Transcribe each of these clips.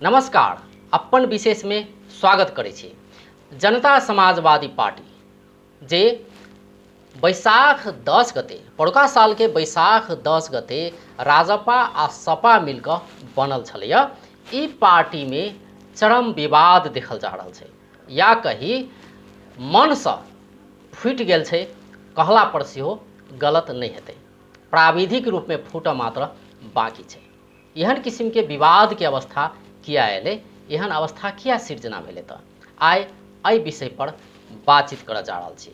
नमस्कार, अपन विशेष में स्वागत करै छी। जनता समाजवादी पार्टी जे बैसाख 10 गते पड़ुका साल के बैसाख 10 गते राजपा आ सपा मिलकर बनल छलैया। ई पार्टी में चरम विवाद देखल जा रहल छै, या कही मन से फूटि गेल छै कहला पर सेहो गलत नहीं हेतै। प्राविधिक रूप में फूट मात्र बाकी छै। एहन किस्म के विवाद के अवस्था किया एले, एहन अवस्था किया सृजना भेले, तो आइ एहि विषय पर बातचीत कर जा रहल छी।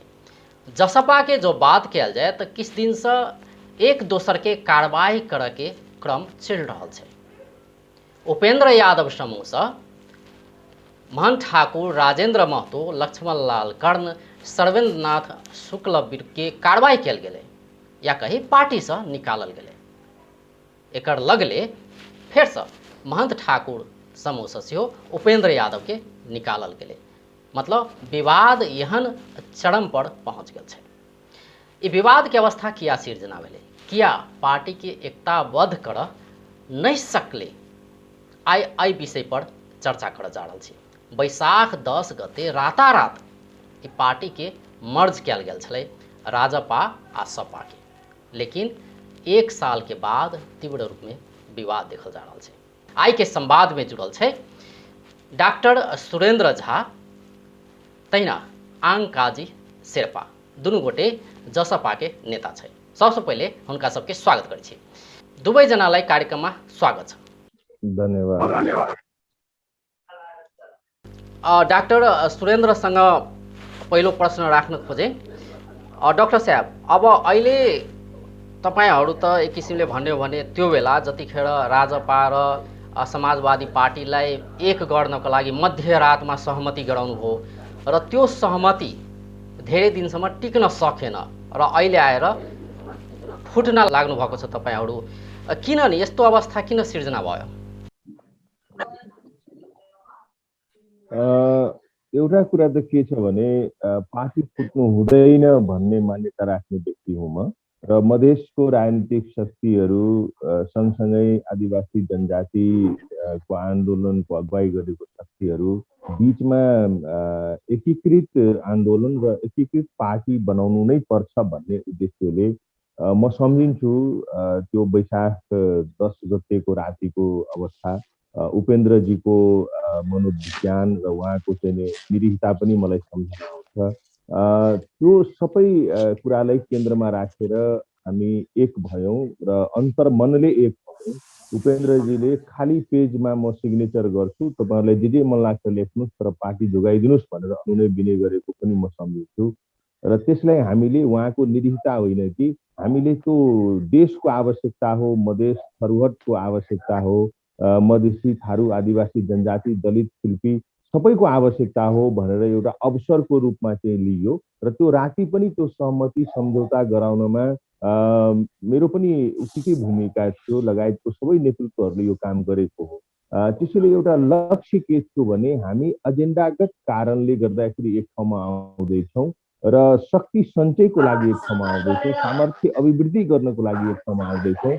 जसपा के जो बात किया जाए तो किस दिन से एक दोसर के कार्रवाई करे के क्रम चल रहा है। उपेंद्र यादव समूह से महंत ठाकुर, राजेंद्र महतो, लक्ष्मण लाल कर्ण, सर्वेंद्र नाथ शुक्ल के कार्रवाई किया गेले, या कही पार्टी से निकालल गेले। एकर लगले फिर से महंत ठाकुर समूह से उपेंद्र यादव के निकालल गेले। मतलब विवाद एहन चरम पर पहुँच गए छै। ई विवाद के अवस्था किया सृजना भेले, किया पार्टी के एकताबद्ध कर नहीं सकले, आई विषय पर चर्चा कर जा रहा छी। बैसाख 10 गते रातारात ई पार्टी के मर्ज किया गेल छलै राजपा आ सपा के, लेकिन एक साल के बाद तीव्र रूप में विवाद देखल जा रहा है। आई के संवाद में जुड़ल है डॉक्टर सुरेंद्र झा तहिना आंग काजी शेर्पा, दुनू गोटे जसपा के नेता है। सबसे पहले उनका सबके स्वागत करै छी। दुवै जनालाई कार्यक्रम में स्वागत छ। धन्यवाद। डॉक्टर सुरेंद्र संग पहिलो प्रश्न राख्न खोजे। डॉक्टर साहब, अब अहिले तपाईहरु त एक किसिमले भन्यो भने त्यो बेला जतिखेर राजपा र समाजवादी पार्टीलाई एक गर्नको लागि मध्यरातमा सहमति गराउनु भयो र त्यो सहमति धेरै दिनसम्म टिक्न सकेन र अहिले आएर फुट्न लाग्नु भएको छ तपाईहरु। किन नि यस्तो अवस्था किन सृजना भयो? एउटा कुरा त के छ भने पार्टी फुट्नु हुँदैन भन्ने मान्यता राख्ने व्यक्ति हुँ म, र मधेसको राजनीतिक शक्तिहरू सँगसँगै आदिवासी जनजातिको आन्दोलनको अगुवाई गरेको शक्तिहरू बीचमा एकीकृत आन्दोलन र एकीकृत पार्टी बनाउनु नै पर्छ भन्ने उद्देश्यले म सम्झिन्छु त्यो बैशाख 10 गतेको रातिको अवस्था, उपेन्द्रजीको मनोविज्ञान र उहाँको चाहिँ निरीहता पनि मलाई सम्झना आउँछ। त्यो सबै कुरालाई केन्द्रमा राखेर हामी एक भयौँ र अन्तर्मनले एक भयौँ। उपेन्द्रजीले खाली पेजमा म सिग्नेचर गर्छु, तपाईहरुलाई जे मन लाग्छ लेख्नुहोस् तर पार्टी जोगाइदिनुहोस् भनेर अनुनय विनय गरेको पनि म सम्झिन्छु। र त्यसलाई हामीले उहाँको निरीहता होइन कि हामीले त्यो देशको आवश्यकता हो, मधेस थरुहटको आवश्यकता हो, मधेसी थारू आदिवासी जनजाति दलित शिल्पी सबैको आवश्यकता हो भनेर एउटा अवसरको रूपमा चाहिँ लियो र त्यो राति पनि त्यो सहमति सम्झौता गराउनमा मेरो पनि उत्तिकै भूमिका थियो, लगायतको सबै नेतृत्वहरूले यो काम गरेको हो। त्यसैले एउटा लक्ष्य के थियो भने हामी एजेन्डागत कारणले गर्दाखेरि एक ठाउँमा आउँदैछौँ र शक्ति सञ्चयको लागि एक ठाउँमा आउँदैछौँ, सामर्थ्य अभिवृद्धि गर्नको लागि एक ठाउँमा आउँदैछौँ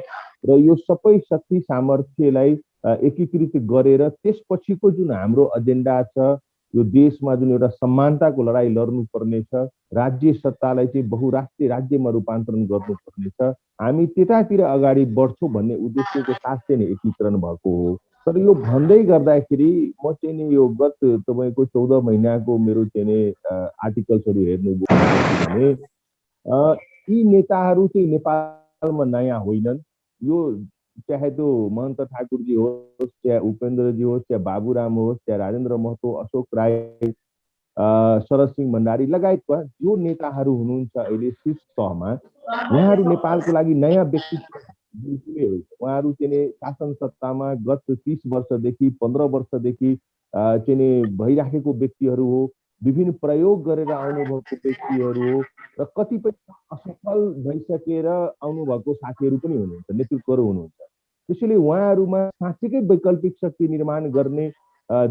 र यो सबै शक्ति सामर्थ्यलाई एकीकृत गरेर त्यसपछिको जुन हाम्रो एजेन्डा छ, यो देशमा जुन एउटा समानताको लडाईँ लड्नुपर्ने छ, राज्य सत्तालाई चाहिँ बहुराष्ट्रिय राज्यमा रूपान्तरण गर्नुपर्ने छ, हामी त्यतातिर अगाडि बढ्छौँ भन्ने उद्देश्यको साथ चाहिँ एकीकरण भएको हो। तर यो भन्दै गर्दाखेरि म चाहिँ नि यो गत तपाईको 14 महिनाको मेरो चाहिँ आर्टिकल्सहरू हेर्नुभयो भने यी नेताहरू चाहिँ नेपालमा नयाँ होइनन्। यो चाहे त्यो महन्त ठाकुरजी होस्, चाहे उपेन्द्रजी होस्, चाहे बाबुराम होस्, चाहे राजेन्द्र महतो, अशोक राय, शरद सिंह भण्डारी लगायतका जो नेताहरू हुनुहुन्छ अहिले शीर्ष तहमा, उहाँहरू नेपालको लागि नयाँ व्यक्तित्व। उहाँहरू चाहिँ शासन सत्तामा गत 30 वर्षदेखि 15 वर्षदेखि चाहिँ भइराखेको व्यक्तिहरू हो, विभिन्न प्रयोग गरेर आउनुभएको व्यक्तिहरू हो र कतिपय असफल भइसकेर आउनुभएको साथीहरू पनि हुनुहुन्छ, नेतृत्वहरू हुनुहुन्छ। त्यसैले उहाँहरूमा साँच्चीकै वैकल्पिक शक्ति निर्माण गर्ने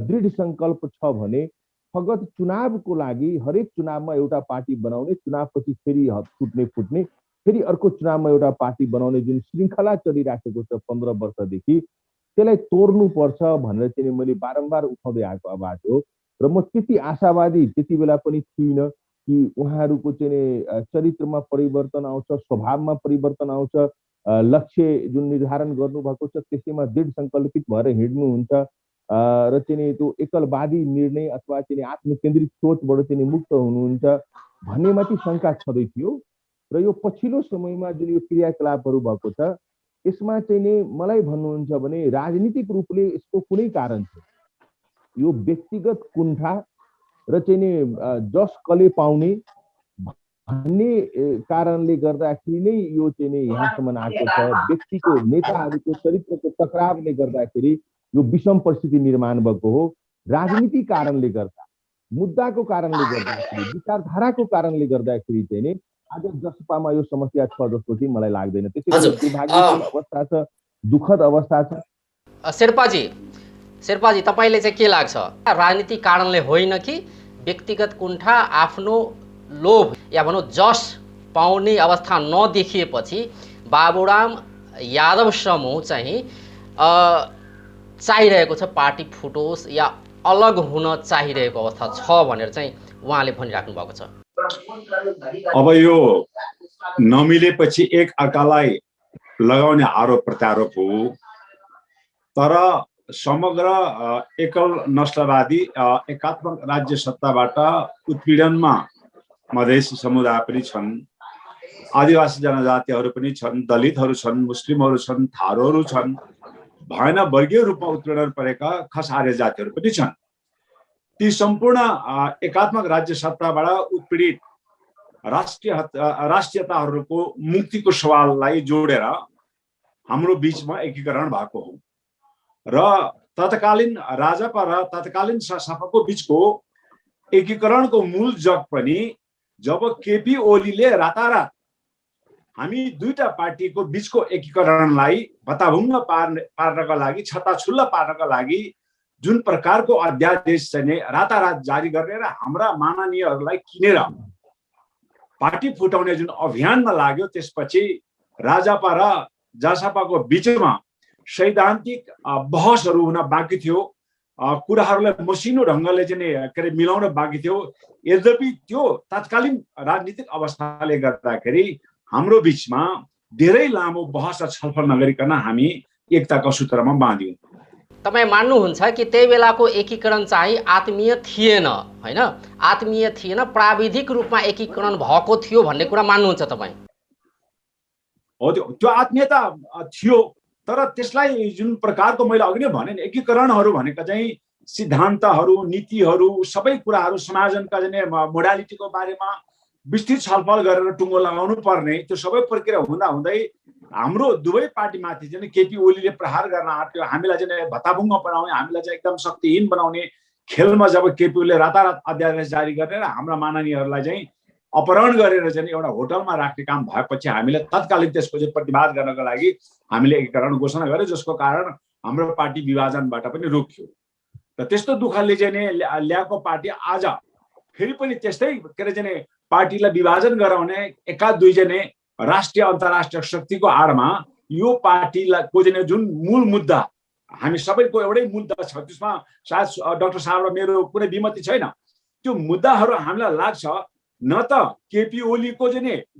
दृढ सङ्कल्प छ भने फगत चुनावको लागि हरेक चुनावमा एउटा पार्टी बनाउने, चुनावपछि फेरि फुट्ने, फेरि अर्को चुनावमा एउटा पार्टी बनाउने जुन श्रृङ्खला चलिराखेको छ 15 वर्षदेखि, त्यसलाई तोड्नुपर्छ भनेर चाहिँ मैले बारम्बार उठाउँदै आएको आवाज हो। र म त्यति आशावादी त्यति बेला पनि थिइनँ कि उहाँहरूको चाहिँ चरित्रमा परिवर्तन आउँछ, स्वभावमा परिवर्तन आउँछ, लक्ष्य जुन निर्धारण गर्नुभएको छ त्यसैमा दृढ सङ्कल्पित भएर हिँड्नुहुन्छ र चाहिँ त्यो एकलवादी निर्णय अथवा चाहिँ आत्मकेन्द्रित सोचबाट चाहिँ मुक्त हुनुहुन्छ भन्नेमाथि शङ्का छँदै थियो। र यो पछिल्लो समयमा जुन यो क्रियाकलापहरू भएको छ यसमा चाहिँ नि मलाई भन्नुहुन्छ भने राजनीतिक रूपले यसको कुनै कारण छ, यो व्यक्तिगत कुण्ठा र चाहिँ नि जस कसले पाउने भन्ने कारणले गर्दाखेरि नै यो चाहिँ नि यहाँसम्म आएको छ। व्यक्तिको नेताहरूको चरित्रको टकरावले गर्दाखेरि यो विषम परिस्थिति निर्माण भएको हो। राजनीति कारणले गर्दा, मुद्दाको कारणले गर्दाखेरि, विचारधाराको कारणले गर्दाखेरि चाहिँ नि आज जसपामा यो समस्या छ जस्तो चाहिँ मलाई लाग्दैन। त्यसैले दुर्भाग्यपूर्ण अवस्था छ, दुःखद अवस्था छ। शेर्पाजी तपाईँले चाहिँ के लाग्छ, राजनीतिक कारणले होइन कि व्यक्तिगत कुण्ठा, आफ्नो लोभ या भनौँ जस पाउने अवस्था नदेखिएपछि बाबुराम यादव समूह चाहिँ चाहिरहेको छ पार्टी फुटोस् या अलग हुन चाहिरहेको अवस्था छ भनेर चाहिँ उहाँले भनिराख्नु भएको छ। अब यो नमिलेपछि एक अर्कालाई लगाउने आरोप प्रत्यारोप हो, तर समग्र एकल नस्लवादी एकात्मक राज्य सत्ताबाट उत्पीडनमा मधेसी समुदाय पनि छन्, आदिवासी जनजातिहरू पनि छन्, दलितहरू छन्, मुस्लिमहरू छन्, थारूहरू छन्, भएन वर्गीय रूपमा उत्पीडन परेका खास आर्य जातिहरू पनि छन्। ती सम्पूर्ण एकात्मक राज्य सत्ताबाट उत्पीडित राष्ट्रियताहरूको मुक्तिको सवाललाई जोडेर हाम्रो बीचमा एकीकरण भएको हो र तत्कालीन राजपा र तत्कालीन सपाको बीचको एकीकरणको मूल जग पनि जब केपी ओलीले रातारात हामी दुईटा पार्टीको बीचको एकीकरणलाई भताभुङ्ग पार्नका लागि, छताछुल्ल पार्नका लागि जुन प्रकारको अध्यादेश चाहिँ रातारात जारी गरेर हाम्रा माननीयहरूलाई किनेर पार्टी फुटाउने जुन अभियानमा लाग्यो, त्यसपछि राजपा र जसपाको बीचमा सैद्धान्तिक बहसहरू हुन बाँकी थियो, कुराहरूलाई मसिनो ढङ्गले चाहिँ मिलाउन बाँकी थियो। यद्यपि त्यो तत्कालीन राजनीतिक अवस्थाले गर्दाखेरि हाम्रो बीचमा धेरै लामो बहस र छलफल नगरिकन हामी एकताको सूत्रमा बाँध्यौँ। तपाईँ मान्नुहुन्छ कि त्यही बेलाको एकीकरण चाहिँ आत्मीय थिएन, होइन? आत्मीय थिएन, प्राविधिक रूपमा एकीकरण भएको थियो भन्ने कुरा मान्नुहुन्छ तपाईँ? हो, त्यो आत्मीयता थियो, तर त्यसलाई जुन प्रकारको मैले अघि नै भने एकीकरणहरू भनेका चाहिँ सिद्धान्तहरू, नीतिहरू, सबै कुराहरू, समाजका मोडालिटीको बारेमा विस्तृत छलफल गरेर टुङ्गो लगाउनु पर्ने, त्यो सबै प्रक्रिया हुँदा हुँदै हाम्रो दुवै पार्टीमाथि चाहिँ केपी ओलीले प्रहार गर्न आँट्यो, हामीलाई चाहिँ भत्ताभुङ्ग बनाउने, हामीलाई चाहिँ एकदम शक्तिहीन बनाउने खेलमा जब केपी ओलीले रातारात अध्यादेश जारी गरेर हाम्रा माननीयहरूलाई चाहिँ अपहरण गरेर चाहिँ एउटा होटलमा राख्ने काम भएपछि हामीले तत्कालीन त्यसको चाहिँ प्रतिवाद गर्नको लागि हामीले एकीकरण घोषणा गर्यो, जसको कारण हाम्रो पार्टी विभाजनबाट पनि रोकियो। र त्यस्तो दुःखले चाहिँ ल्याएको पार्टी आज फेरि पनि त्यस्तै के अरे चाहिँ पार्टीलाई विभाजन गराउने एका दुईजना राष्ट्रिय अन्तर्राष्ट्रिय शक्तिको आडमा यो पार्टीको जुन मूल मुद्दा, हामी सबैको एउटै मुद्दा छ, त्यसमा सायद डाक्टर साहब र मेरो कुनै विमति छैन, त्यो मुद्दाहरू हामीलाई लाग्छ न त केपी ओलीको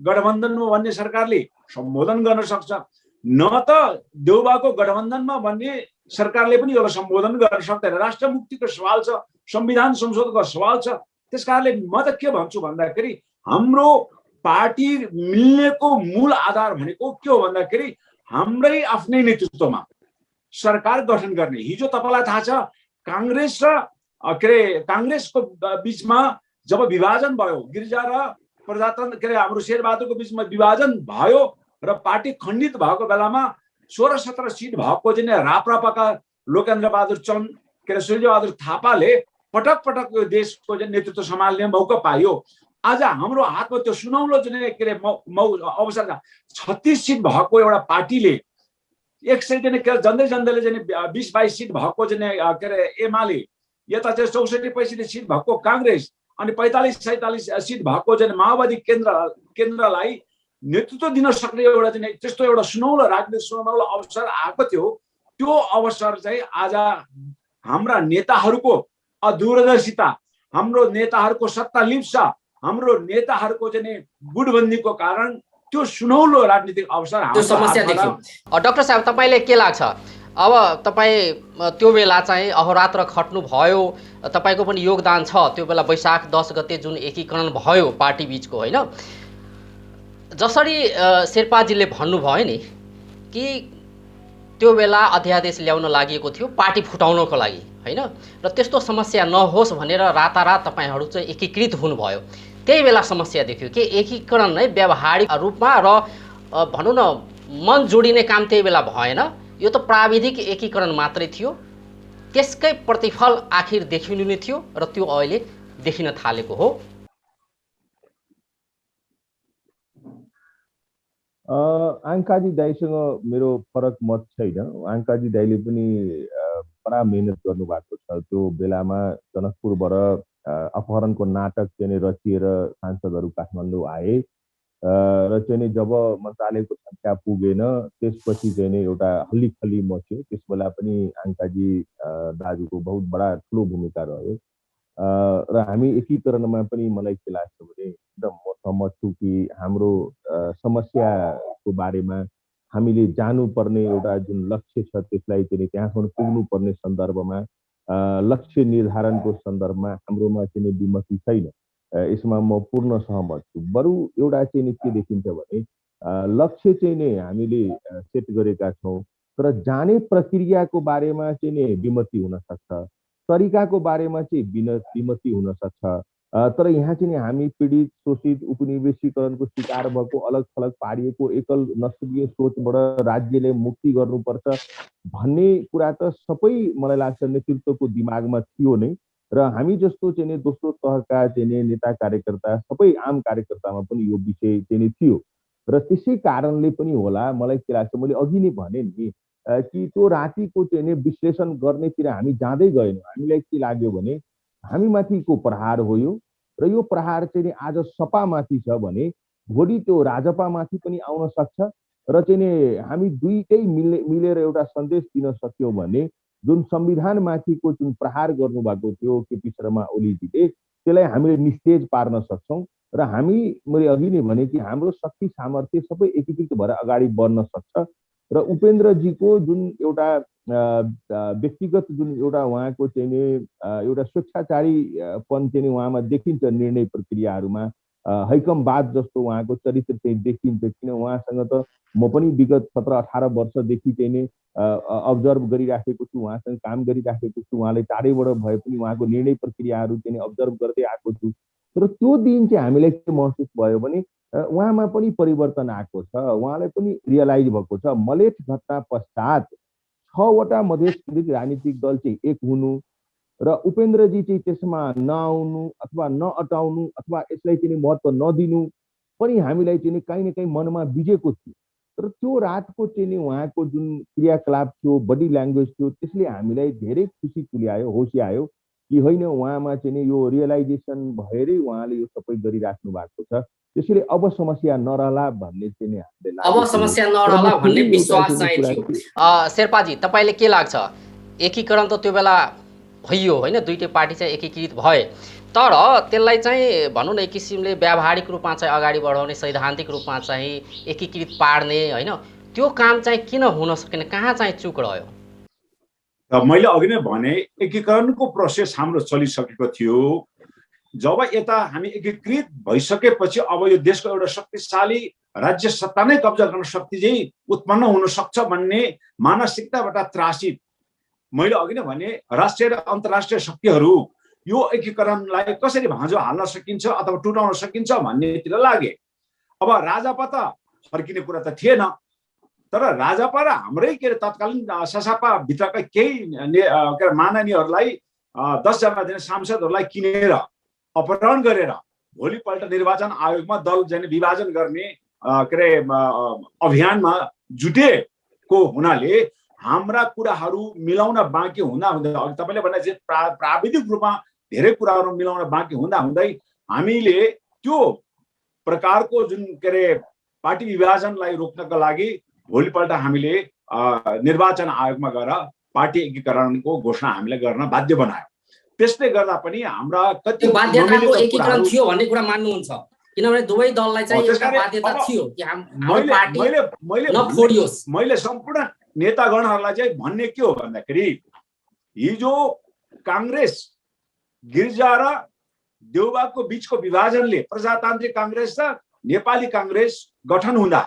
गठबन्धनमा भन्ने सरकारले सम्बोधन गर्न सक्छ, न त देउबाको गठबन्धनमा भन्ने सरकारले पनि यसलाई सम्बोधन गर्न सक्दैन। राष्ट्र मुक्तिको सवाल छ, संविधान संशोधनको सवाल छ। त्यसकारणले म त के भन्छु भन्दाखेरि हाम्रो पार्टी मिल्नेको मूल आधार भनेको के हो भन्दाखेरि हाम्रै आफ्नै नेतृत्वमा सरकार गठन गर्ने। हिजो तपाईँलाई थाहा छ काङ्ग्रेस र काङ्ग्रेसको बीचमा जब विभाजन भयो, गिरिजा र प्रजातन्त्र हाम्रो शेरबहादुरको बीचमा विभाजन भयो र पार्टी खण्डित भएको बेलामा 16-17 सिट भएको राप्रपाका लोकेन्द्र बहादुर चन्द सूर्यबहादुर थापाले पटक पटक यो देशको नेतृत्व सम्हाल्ने मौका पायो। आज हाम्रो हातमा त्यो सुनौलो अवसर 36 सिट भएको एउटा पार्टीले 100 जन्दै जन्दैले 20-22 सिट भएको एमाले, यता 64-65 सिट भएको काङ्ग्रेस अनि 45-47 सिट भएको माओवादी केन्द्रलाई नेतृत्व दिन सक्ने एउटा त्यस्तो एउटा सुनौलो राजनीतिक सुनौलो अवसर आएको थियो। त्यो अवसर चाहिँ आज हाम्रा नेताहरूको दूरदर्शिता, हाम्रो नेताहरूको सत्ता लिप्सा, हाम्रो नेताहरूको चाहिँ गुटबन्दीको कारण त्यो सुनौलो राजनीतिक अवसर त्यो समस्या देखियो। डाक्टर साहब, तपाईँले के लाग्छ, अब तपाईँ त्यो बेला चाहिँ अहोरात्र खट्नु भयो, तपाईँको पनि योगदान छ त्यो बेला वैशाख 10 गते जुन एकीकरण भयो पार्टी बिचको, होइन? जसरी शेर्पाजीले भन्नुभयो नि कि त्यो बेला अध्यादेश ल्याउन लागि थियो पार्टी फुटाउनको लागि, होइन? र त्यस्तो समस्या नहोस् भनेर रातारात तपाईँहरू चाहिँ एकीकृत हुनुभयो। त्यही बेला समस्या देखियो कि एकीकरण नै व्यावहारिक रूपमा र भनौँ न मन जोडिने काम त्यही बेला भएन, यो त प्राविधिक एकीकरण मात्रै थियो। त्यसकै प्रतिफल आखिर देखिनु नै थियो र त्यो अहिले देखिन थालेको हो। आङ्काजी दाईसँग मेरो फरक मत छैन। आङ्काजी दाईले पनि बडा मेहनत गर्नुभएको छ। त्यो बेलामा जनकपुरबाट अपहरणको नाटक चाहिँ रचिएर सांसदहरू काठमाडौँ आए र चाहिँ जब मन्त्रालयको संख्या पुगेन त्यसपछि चाहिँ एउटा हल्लीखल्ली मच्यो। त्यस बेला पनि आङ्काजी दाजुको बहुत बडा ठुलो भूमिका रह्यो र हामी एकीकरणमा पनि मलाई के लाग्छ भने एकदम म सहमत छु कि हाम्रो समस्याको बारेमा हामीले जानुपर्ने एउटा जुन लक्ष्य छ त्यसलाई चाहिँ त्यहाँसम्म पुग्नुपर्ने सन्दर्भमा लक्ष्य निर्धारणको सन्दर्भमा हाम्रोमा चाहिँ विमति छैन। यसमा म पूर्ण सहमत छु। बरु एउटा चाहिँ के देखिन्छ भने लक्ष्य चाहिँ नै हामीले सेट गरेका छौँ, तर जाने प्रक्रियाको बारेमा चाहिँ नै विमति हुन सक्छ, तरिकाको बारेमा चाहिँ विमति हुन सक्छ। तर यहाँ चाहिँ हामी पीडित, शोषित, उपनिवेशीकरणको शिकार भएको, अलग थलग पारिएको एकल नस्लीय सोचबाट राज्यले मुक्ति गर्नुपर्छ भन्ने कुरा त सबै मलाई लाग्छ नेतृत्वको दिमागमा थियो नै र हामी जस्तो चाहिँ दोस्रो तहका चाहिँ नेता कार्यकर्ता सबै आम कार्यकर्तामा पनि यो विषय चाहिँ थियो र त्यसै कारणले पनि होला मलाई के लाग्छ, मैले अघि नै भने नि कि त्यो रातिको चाहिँ विश्लेषण गर्नेतिर हामी जाँदै गएनौँ। हामीलाई के लाग्यो भने हामी माथिको प्रहार हो यो र यो प्रहार चाहिँ आज सपामाथि छ भने भोलि त्यो राजपामाथि पनि आउन सक्छ र चाहिँ हामी दुईटै मिलेर एउटा सन्देश दिन सक्यौँ भने जुन संविधानमाथिको जुन प्रहार गर्नुभएको थियो केपी शर्मा ओलीजीले त्यसलाई हामीले निस्तेज पार्न सक्छौँ र हामी मैले अघि नै भने कि हाम्रो शक्ति सामर्थ्य सबै एकीकृत भएर अगाडि बढ्न सक्छ र उपेन्द्रजीको जुन एउटा व्यक्तिगत जुन एउटा उहाँको चाहिँ एउटा स्वेच्छाचारीपन चाहिँ उहाँमा देखिन्छ, निर्णय प्रक्रियाहरूमा हैकमवाद जस्तो उहाँको चरित्र चाहिँ देखिन्छ। किन उहाँसँग त म पनि विगत 17-18 वर्षदेखि चाहिँ नै अब्जर्भ गरिराखेको छु, उहाँसँग काम गरिराखेको छु, उहाँले टाढैबाट भए पनि उहाँको निर्णय प्रक्रियाहरू चाहिँ अब्जर्भ गर्दै आएको छु। तर त्यो दिन चाहिँ हामीलाई के महसुस भयो भने उहाँमा पनि परिवर्तन आएको छ, उहाँलाई पनि रियलाइज भएको छ। मलेट घटना पश्चात 6वटा मधेसपीडित राजनीतिक दल चाहिँ एक हुनु र उपेन्द्रजी चाहिँ त्यसमा नआउनु अथवा नअटाउनु अथवा यसलाई चाहिँ महत्त्व नदिनु पनि हामीलाई चाहिँ कहीँ न कहीँ मनमा बिजेको थियो। तर त्यो रातको चाहिँ उहाँको जुन क्रियाकलाप थियो, बडी ल्याङ्ग्वेज थियो, त्यसले हामीलाई धेरै खुसी तुल्यायो, होसियायो कि होइन उहाँमा चाहिँ यो रियलाइजेसन भएरै उहाँले यो सबै गरिराख्नु भएको छ। त्यसैले अब समस्या नरहला भन्ने चाहिँ अब समस्या नरहला भन्ने विश्वास चाहिँ थियो। शेर्पाजी, तपाईँले के लाग्छ, एकीकरण त त्यो बेला भइयो होइन, दुईटै पार्टी चाहिँ एकीकृत भए, तर त्यसलाई चाहिँ भनौँ न एक किसिमले व्यावहारिक रूपमा चाहिँ अगाडि बढाउने, सैद्धान्तिक रूपमा चाहिँ एकीकृत पार्ने होइन, त्यो काम चाहिँ किन हुन सकेन, कहाँ चाहिँ चुक रह्यो? मैले अघि नै भने एकीकरणको प्रोसेस हाम्रो चलिसकेको थियो। जब यता हामी एकीकृत भइसकेपछि अब यो देशको एउटा शक्तिशाली राज्य सत्ता नै कब्जा गर्न शक्ति चाहिँ उत्पन्न हुन सक्छ भन्ने मानसिकताबाट त्रासित मैले अघि नै भने राष्ट्रिय र अन्तर्राष्ट्रिय शक्तिहरू यो एकीकरणलाई कसरी भाँजो हाल्न सकिन्छ अथवा टुटाउन सकिन्छ भन्नेतिर लागे। अब राजापा त फर्किने कुरा त थिएन, तर राजापा र हाम्रै के अरे तत्कालीन ससापा भित्रका केही माननीयहरूलाई 10 जना सांसदहरूलाई किनेर अपहरण गरेर भोलिपल्ट निर्वाचन आयोगमा दल विभाजन गर्ने के अरे अभियानमा जुटेको हुनाले हाम्रा कुराहरू मिलाउन बाँकी हुँदा हुँदै अघि तपाईँले भने चाहिँ प्राविधिक रूपमा धेरै कुराहरू मिलाउन बाँकी हुँदा हुँदै हामीले त्यो प्रकारको जुन के अरे पार्टी विभाजनलाई रोक्नका लागि भोलिपल्ट हामीले निर्वाचन आयोगमा गएर पार्टी एकीकरणको घोषणा हामीले गर्न बाध्य बनायो। त्यसले गर्दा पनि हाम्रा कति बाध्यताको एकीकरण थियो भन्ने कुरा मान्नुहुन्छ? किनभने दुवै दललाई चाहिँ एउटा बाध्यता थियो कि हाम्रो पार्टी नफोडियोस्। मैले सम्पूर्ण नेतागणहरूलाई चाहिँ भन्ने के हो भन्दाखेरि हिजो कांग्रेस गिरिजा र देउबाको बीचको विभाजनले प्रजातान्त्रिक कांग्रेस र नेपाली कांग्रेस गठन हुँदा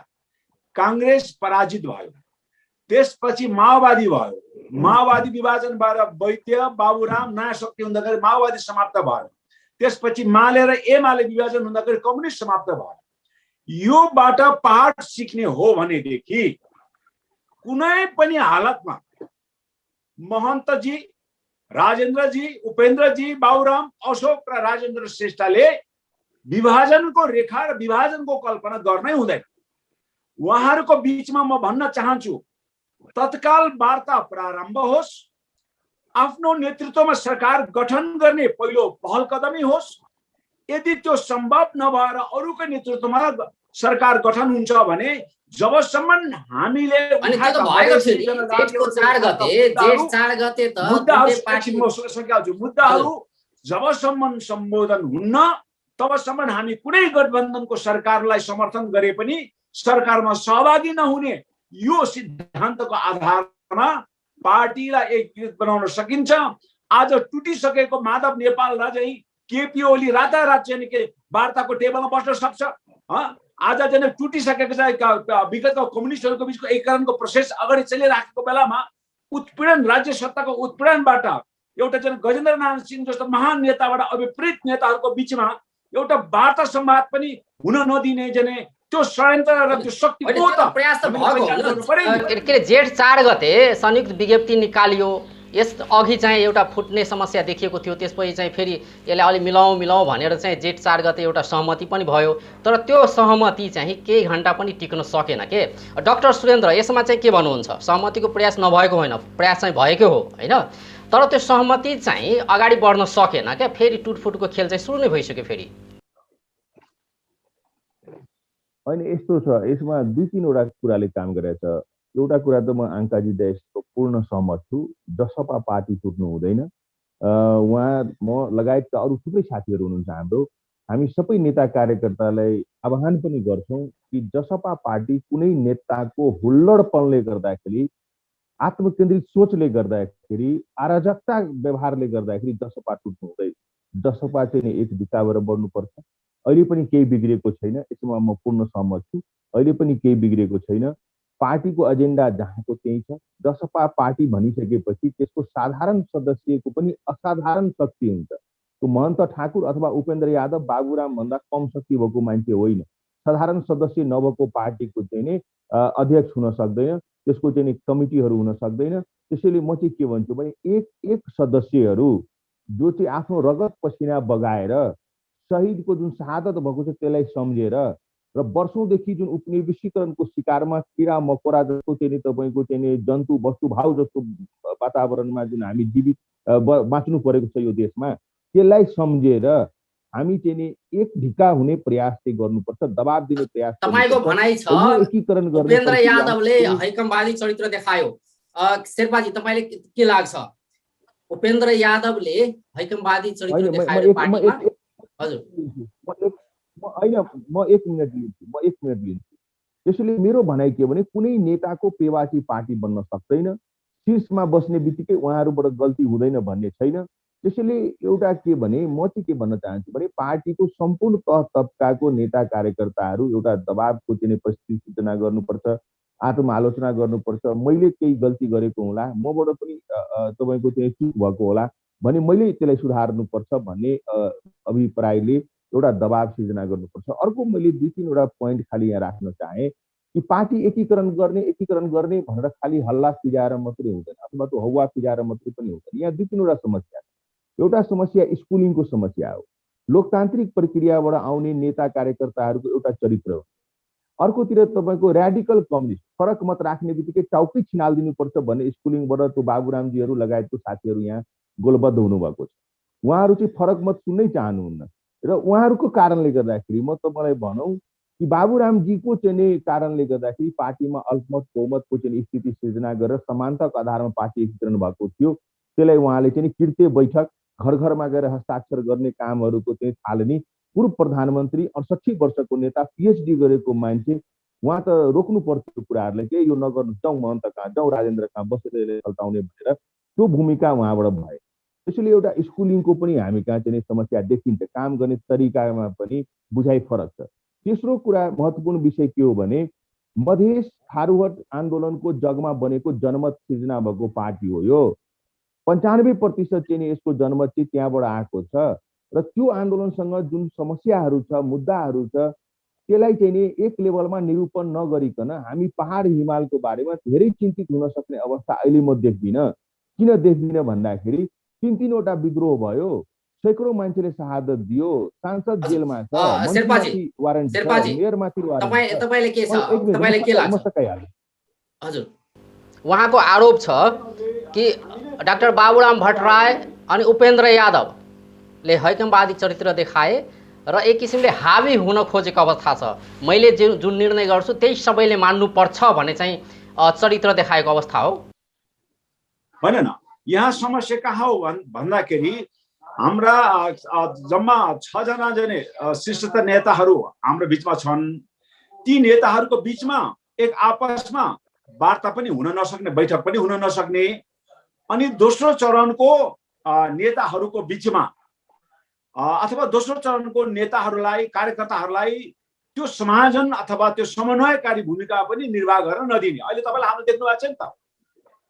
कांग्रेस पराजित भयो। त्यसपछि माओवादी भयो। माओवादी विभाजन भएर वैद्य बाबुराम नयाँ शक्ति हुँदाखेरि माओवादी समाप्त भयो। त्यसपछि माले र एमाले विभाजन हुँदाखेरि कम्युनिस्ट समाप्त भयो। योबाट पाठ सिक्ने हो भनेदेखि कुनै पनि हालतमा महन्तजी, राजेन्द्रजी, उपेन्द्रजी, बाबुराम, अशोक र राजेन्द्र श्रेष्ठले विभाजनको रेखा र विभाजनको कल्पना गर्नै हुँदैन। उहाँहरूको बीचमा म भन्न चाहन्छु, तत्काल वार्ता प्रारम्भ होस्, आफ्नो नेतृत्वमा सरकार गठन गर्ने पहिलो पहल कदमी होस्। यदि त्यो सम्भव नभएर अरूको नेतृत्वमा सरकार गठन हुन्छ भने जबसम्म हामीले मुद्दाहरू जबसम्म सम्बोधन हुन्न तबसम्म हामी कुनै गठबन्धनको सरकारलाई समर्थन गरे पनि सरकारमा सहभागी नहुने यो सिद्धान्तको आधारमा पार्टीलाई एकीकृत बनाउन सकिन्छ। आज टुटिसकेको माधव नेपाल र चाहिँ केपी ओली रातारात चाहिँ के वार्ताको टेबलमा बस्न सक्छ? आज चाहिँ टुटिसकेको चाहिँ विगतको कम्युनिस्टहरूको बीचको एकीकरणको प्रोसेस अगाडि चलिराखेको बेलामा उत्पीडन, राज्य सत्ताको उत्पीडनबाट एउटा चाहिँ गजेन्द्र नारायण सिंह जस्तो महान नेताबाट अभिप्रेत नेताहरूको बीचमा एउटा वार्ता संवाद पनि हुन नदिने जने त्यो षड्यन्त्र र त्यो शक्ति को त प्रयास त भएको के जेठ 4 गते संयुक्त विज्ञप्ति निकालियो। यस अघि चाहिँ एउटा फुट्ने समस्या देखिएको थियो। त्यसपछि चाहिँ फेरि यसलाई अलि मिलाउँ भनेर चाहिँ जेठ 4 गते एउटा सहमति पनि भयो। तर त्यो सहमति चाहिँ केही घण्टा पनि टिक्न सकेन के। डाक्टर सुरेन्द्र, यसमा चाहिँ के भन्नुहुन्छ? सहमतिको प्रयास नभएको होइन, प्रयास चाहिँ भएको हो होइन, तर त्यो सहमति चाहिँ अगाडि बढ्न सकेन क्या। फेरि टुटफुटको खेल चाहिँ सुरु नै भइसक्यो फेरि। होइन, यस्तो छ, यसमा 2-3वटा कुराले काम गरेछ। एउटा कुरा त म आङ्काजी दाइको पूर्ण सहमत छु, जसपा पार्टी छुट्नु हुँदैन। उहाँ म लगायतका अरू थुप्रै साथीहरू हुनुहुन्छ हाम्रो, हामी सबै नेता कार्यकर्तालाई आह्वान पनि गर्छौँ कि जसपा पार्टी कुनै नेताको हुल्लडपनले गर्दाखेरि, आत्मकेन्द्रित सोचले गर्दाखेरि, अराजकता व्यवहारले गर्दाखेरि जसपा टुट्नु हुँदैन। जसपा चाहिँ एक दिशाबाट बढ्नुपर्छ। अहिले पनि केही बिग्रेको छैन, यसमा म पूर्ण सहमत छु। अहिले पनि केही बिग्रेको छैन। पार्टीको एजेन्डा जहाँको त्यही छ। जसपा पार्टी भनिसकेपछि त्यसको साधारण सदस्यको पनि असाधारण शक्ति हुन्छ। त्यो महन्त ठाकुर अथवा उपेन्द्र यादव, बाबुराम भन्दा कम शक्ति भएको मान्छे होइन। साधारण सदस्य नभएको पार्टीको चाहिँ नि अध्यक्ष हुन सक्दैन, त्यसको चाहिँ कमिटीहरू हुन सक्दैन। त्यसैले म चाहिँ के भन्छु भने एक सदस्यहरू जो चाहिँ आफ्नो रगत पसिना बगाएर शहीदको जुन शहादत भएको छ त्यसलाई सम्झेर र वर्षौंदेखि जुन उपनिवेशीकरणको शिकारमा किरा मकोरा जस्तो चाहिँ तपाईँको चाहिँ जन्तु वस्तुभाव जस्तो वातावरणमा जुन हामी जीवित बाँच्नु परेको छ यो देशमा, त्यसलाई सम्झेर हामी चाहिँ एक ढिका हुने प्रयास चाहिँ गर्नुपर्छ, दबाब दिने प्रयास। तपाईको भनाइ छ एकीकरण गर्ने उपेन्द्र यादवले हैकमवादी चरित्र देखायो। शेर्पाजी, तपाईलाई के लाग्छ? उपेन्द्र यादवले हैकमवादी चरित्र देखायो पार्टीमा? हजुर, म एक मिनट लिन्छु। त्यसैले मेरो भनाइ के भने कुनै नेताको पेवाची पार्टी बन्न सक्दैन, शीर्षमा बस्ने बित्तिकै उहाँहरूबाट गल्ती हुँदैन भन्ने छैन। त्यसैले एउटा के भने म चाहिँ के भन्न चाहन्छु भने पार्टीको सम्पूर्ण तह तबकाको नेता कार्यकर्ताहरू एउटा दबाबको चाहिँ परिस्थिति सूचना गर्नुपर्छ, आत्मआलोचना गर्नुपर्छ। मैले केही गल्ती गरेको होला, मबाट पनि तपाईँको चाहिँ चुक भएको होला भने मैले त्यसलाई सुधार्नुपर्छ भन्ने अभिप्रायले एउटा दबाब सिर्जना गर्नुपर्छ। अर्को मैले 2-3वटा पोइन्ट खालि यहाँ राख्न चाहे कि पार्टी एकीकरण गर्ने भनेर खालि हल्ला फिजाएर मात्रै हुँदैन अथवा त्यो हौवा फिजाएर मात्रै पनि हुँदैन। यहाँ 2-3वटा समस्या छ। एउटा समस्या स्कुलिङको समस्या हो। लोकतान्त्रिक प्रक्रियाबाट आउने नेता कार्यकर्ताहरूको एउटा चरित्र हो। अर्कोतिर तपाईँको र्याडिकल कम्युनिस्ट फरक मत राख्ने बित्तिकै टाउकै छिनालिदिनुपर्छ भन्ने स्कुलिङबाट त्यो बाबुरामजीहरू लगायतको साथीहरू यहाँ गोलबद्ध हुनुभएको छ। उहाँहरू चाहिँ फरक मत सुन्नै चाहनुहुन्न र उहाँहरूको कारणले गर्दाखेरि म तपाईँलाई भनौँ कि बाबुरामजीको चाहिँ नि कारणले गर्दाखेरि पार्टीमा अल्पमत बहुमतको चाहिँ स्थिति सिर्जना गरेर समानताको आधारमा पार्टी एकीकरण भएको थियो। त्यसलाई उहाँले चाहिँ कृत्य बैठक घर घरमा गएर हस्ताक्षर गर्ने कामहरूको चाहिँ थालनी पूर्व प्रधानमन्त्री 68 वर्षको नेता पीएचडी गरेको मान्छे उहाँ त रोक्नु पर्थ्यो कुराहरूलाई के यो नगर्नु, जाउँ महन्त कहाँ, जाउँ राजेन्द्र कहाँ बसेर सल्टाउने भनेर त्यो भूमिका उहाँबाट भयो। त्यसैले एउटा स्कुलिङको पनि हामी कहाँ चाहिँ समस्या देखिन्छ, काम गर्ने तरिकामा पनि बुझाइ फरक छ। तेस्रो कुरा महत्त्वपूर्ण विषय के हो भने मधेस थारूहट आन्दोलनको जगमा बनेको जनमत सिर्जना भएको पार्टी हो यो। 95% चाहिँ यसको जनमत चाहिँ त्यहाँबाट आएको छ र त्यो आन्दोलनसँग जुन समस्याहरू छ, मुद्दाहरू छ, त्यसलाई चाहिँ नि एक लेभलमा निरूपण नगरिकन हामी पहाड हिमालको बारेमा धेरै चिन्तित हुन सक्ने अवस्था अहिले म देख्दिनँ। किन देख्दिनँ भन्दाखेरि 3-3वटा विद्रोह भयो, सैकडौं मान्छेले शहादत दियो, सांसद जेलमा छ, मन्त्रीमाथि वारेन्ट छ, मेयरमाथि वारेन्ट छ। तपाईले के छ, तपाईले के लाग्छ? हजुर, उहाँको आरोप छ कि डाक्टर बाबुराम भट्टराई अनि उपेन्द्र यादवले हैकमवादी चरित्र देखाए र एक किसिमले हावी हुन खोजेको अवस्था छ। मैले जुन निर्णय गर्छु त्यही सबैले मान्नुपर्छ भन्ने चाहिँ चरित्र देखाएको अवस्था हो होइन न। यहाँ समस्या कहाँ हो भन्दाखेरि हाम्रा जम्मा 6 जना जने शीर्षस्थ नेताहरू हाम्रो बिचमा छन्। ती नेताहरूको बिचमा एक आपसमा वार्ता पनि हुन नसक्ने, बैठक पनि हुन नसक्ने, अनि दोस्रो चरणको नेताहरूको बिचमा अथवा दोस्रो चरणको नेताहरूलाई, कार्यकर्ताहरूलाई त्यो समायोजन अथवा त्यो समन्वयकारी भूमिका पनि निर्वाह गर्न नदिने। अहिले तपाईँले हाम्रो देख्नु भएको छ नि त,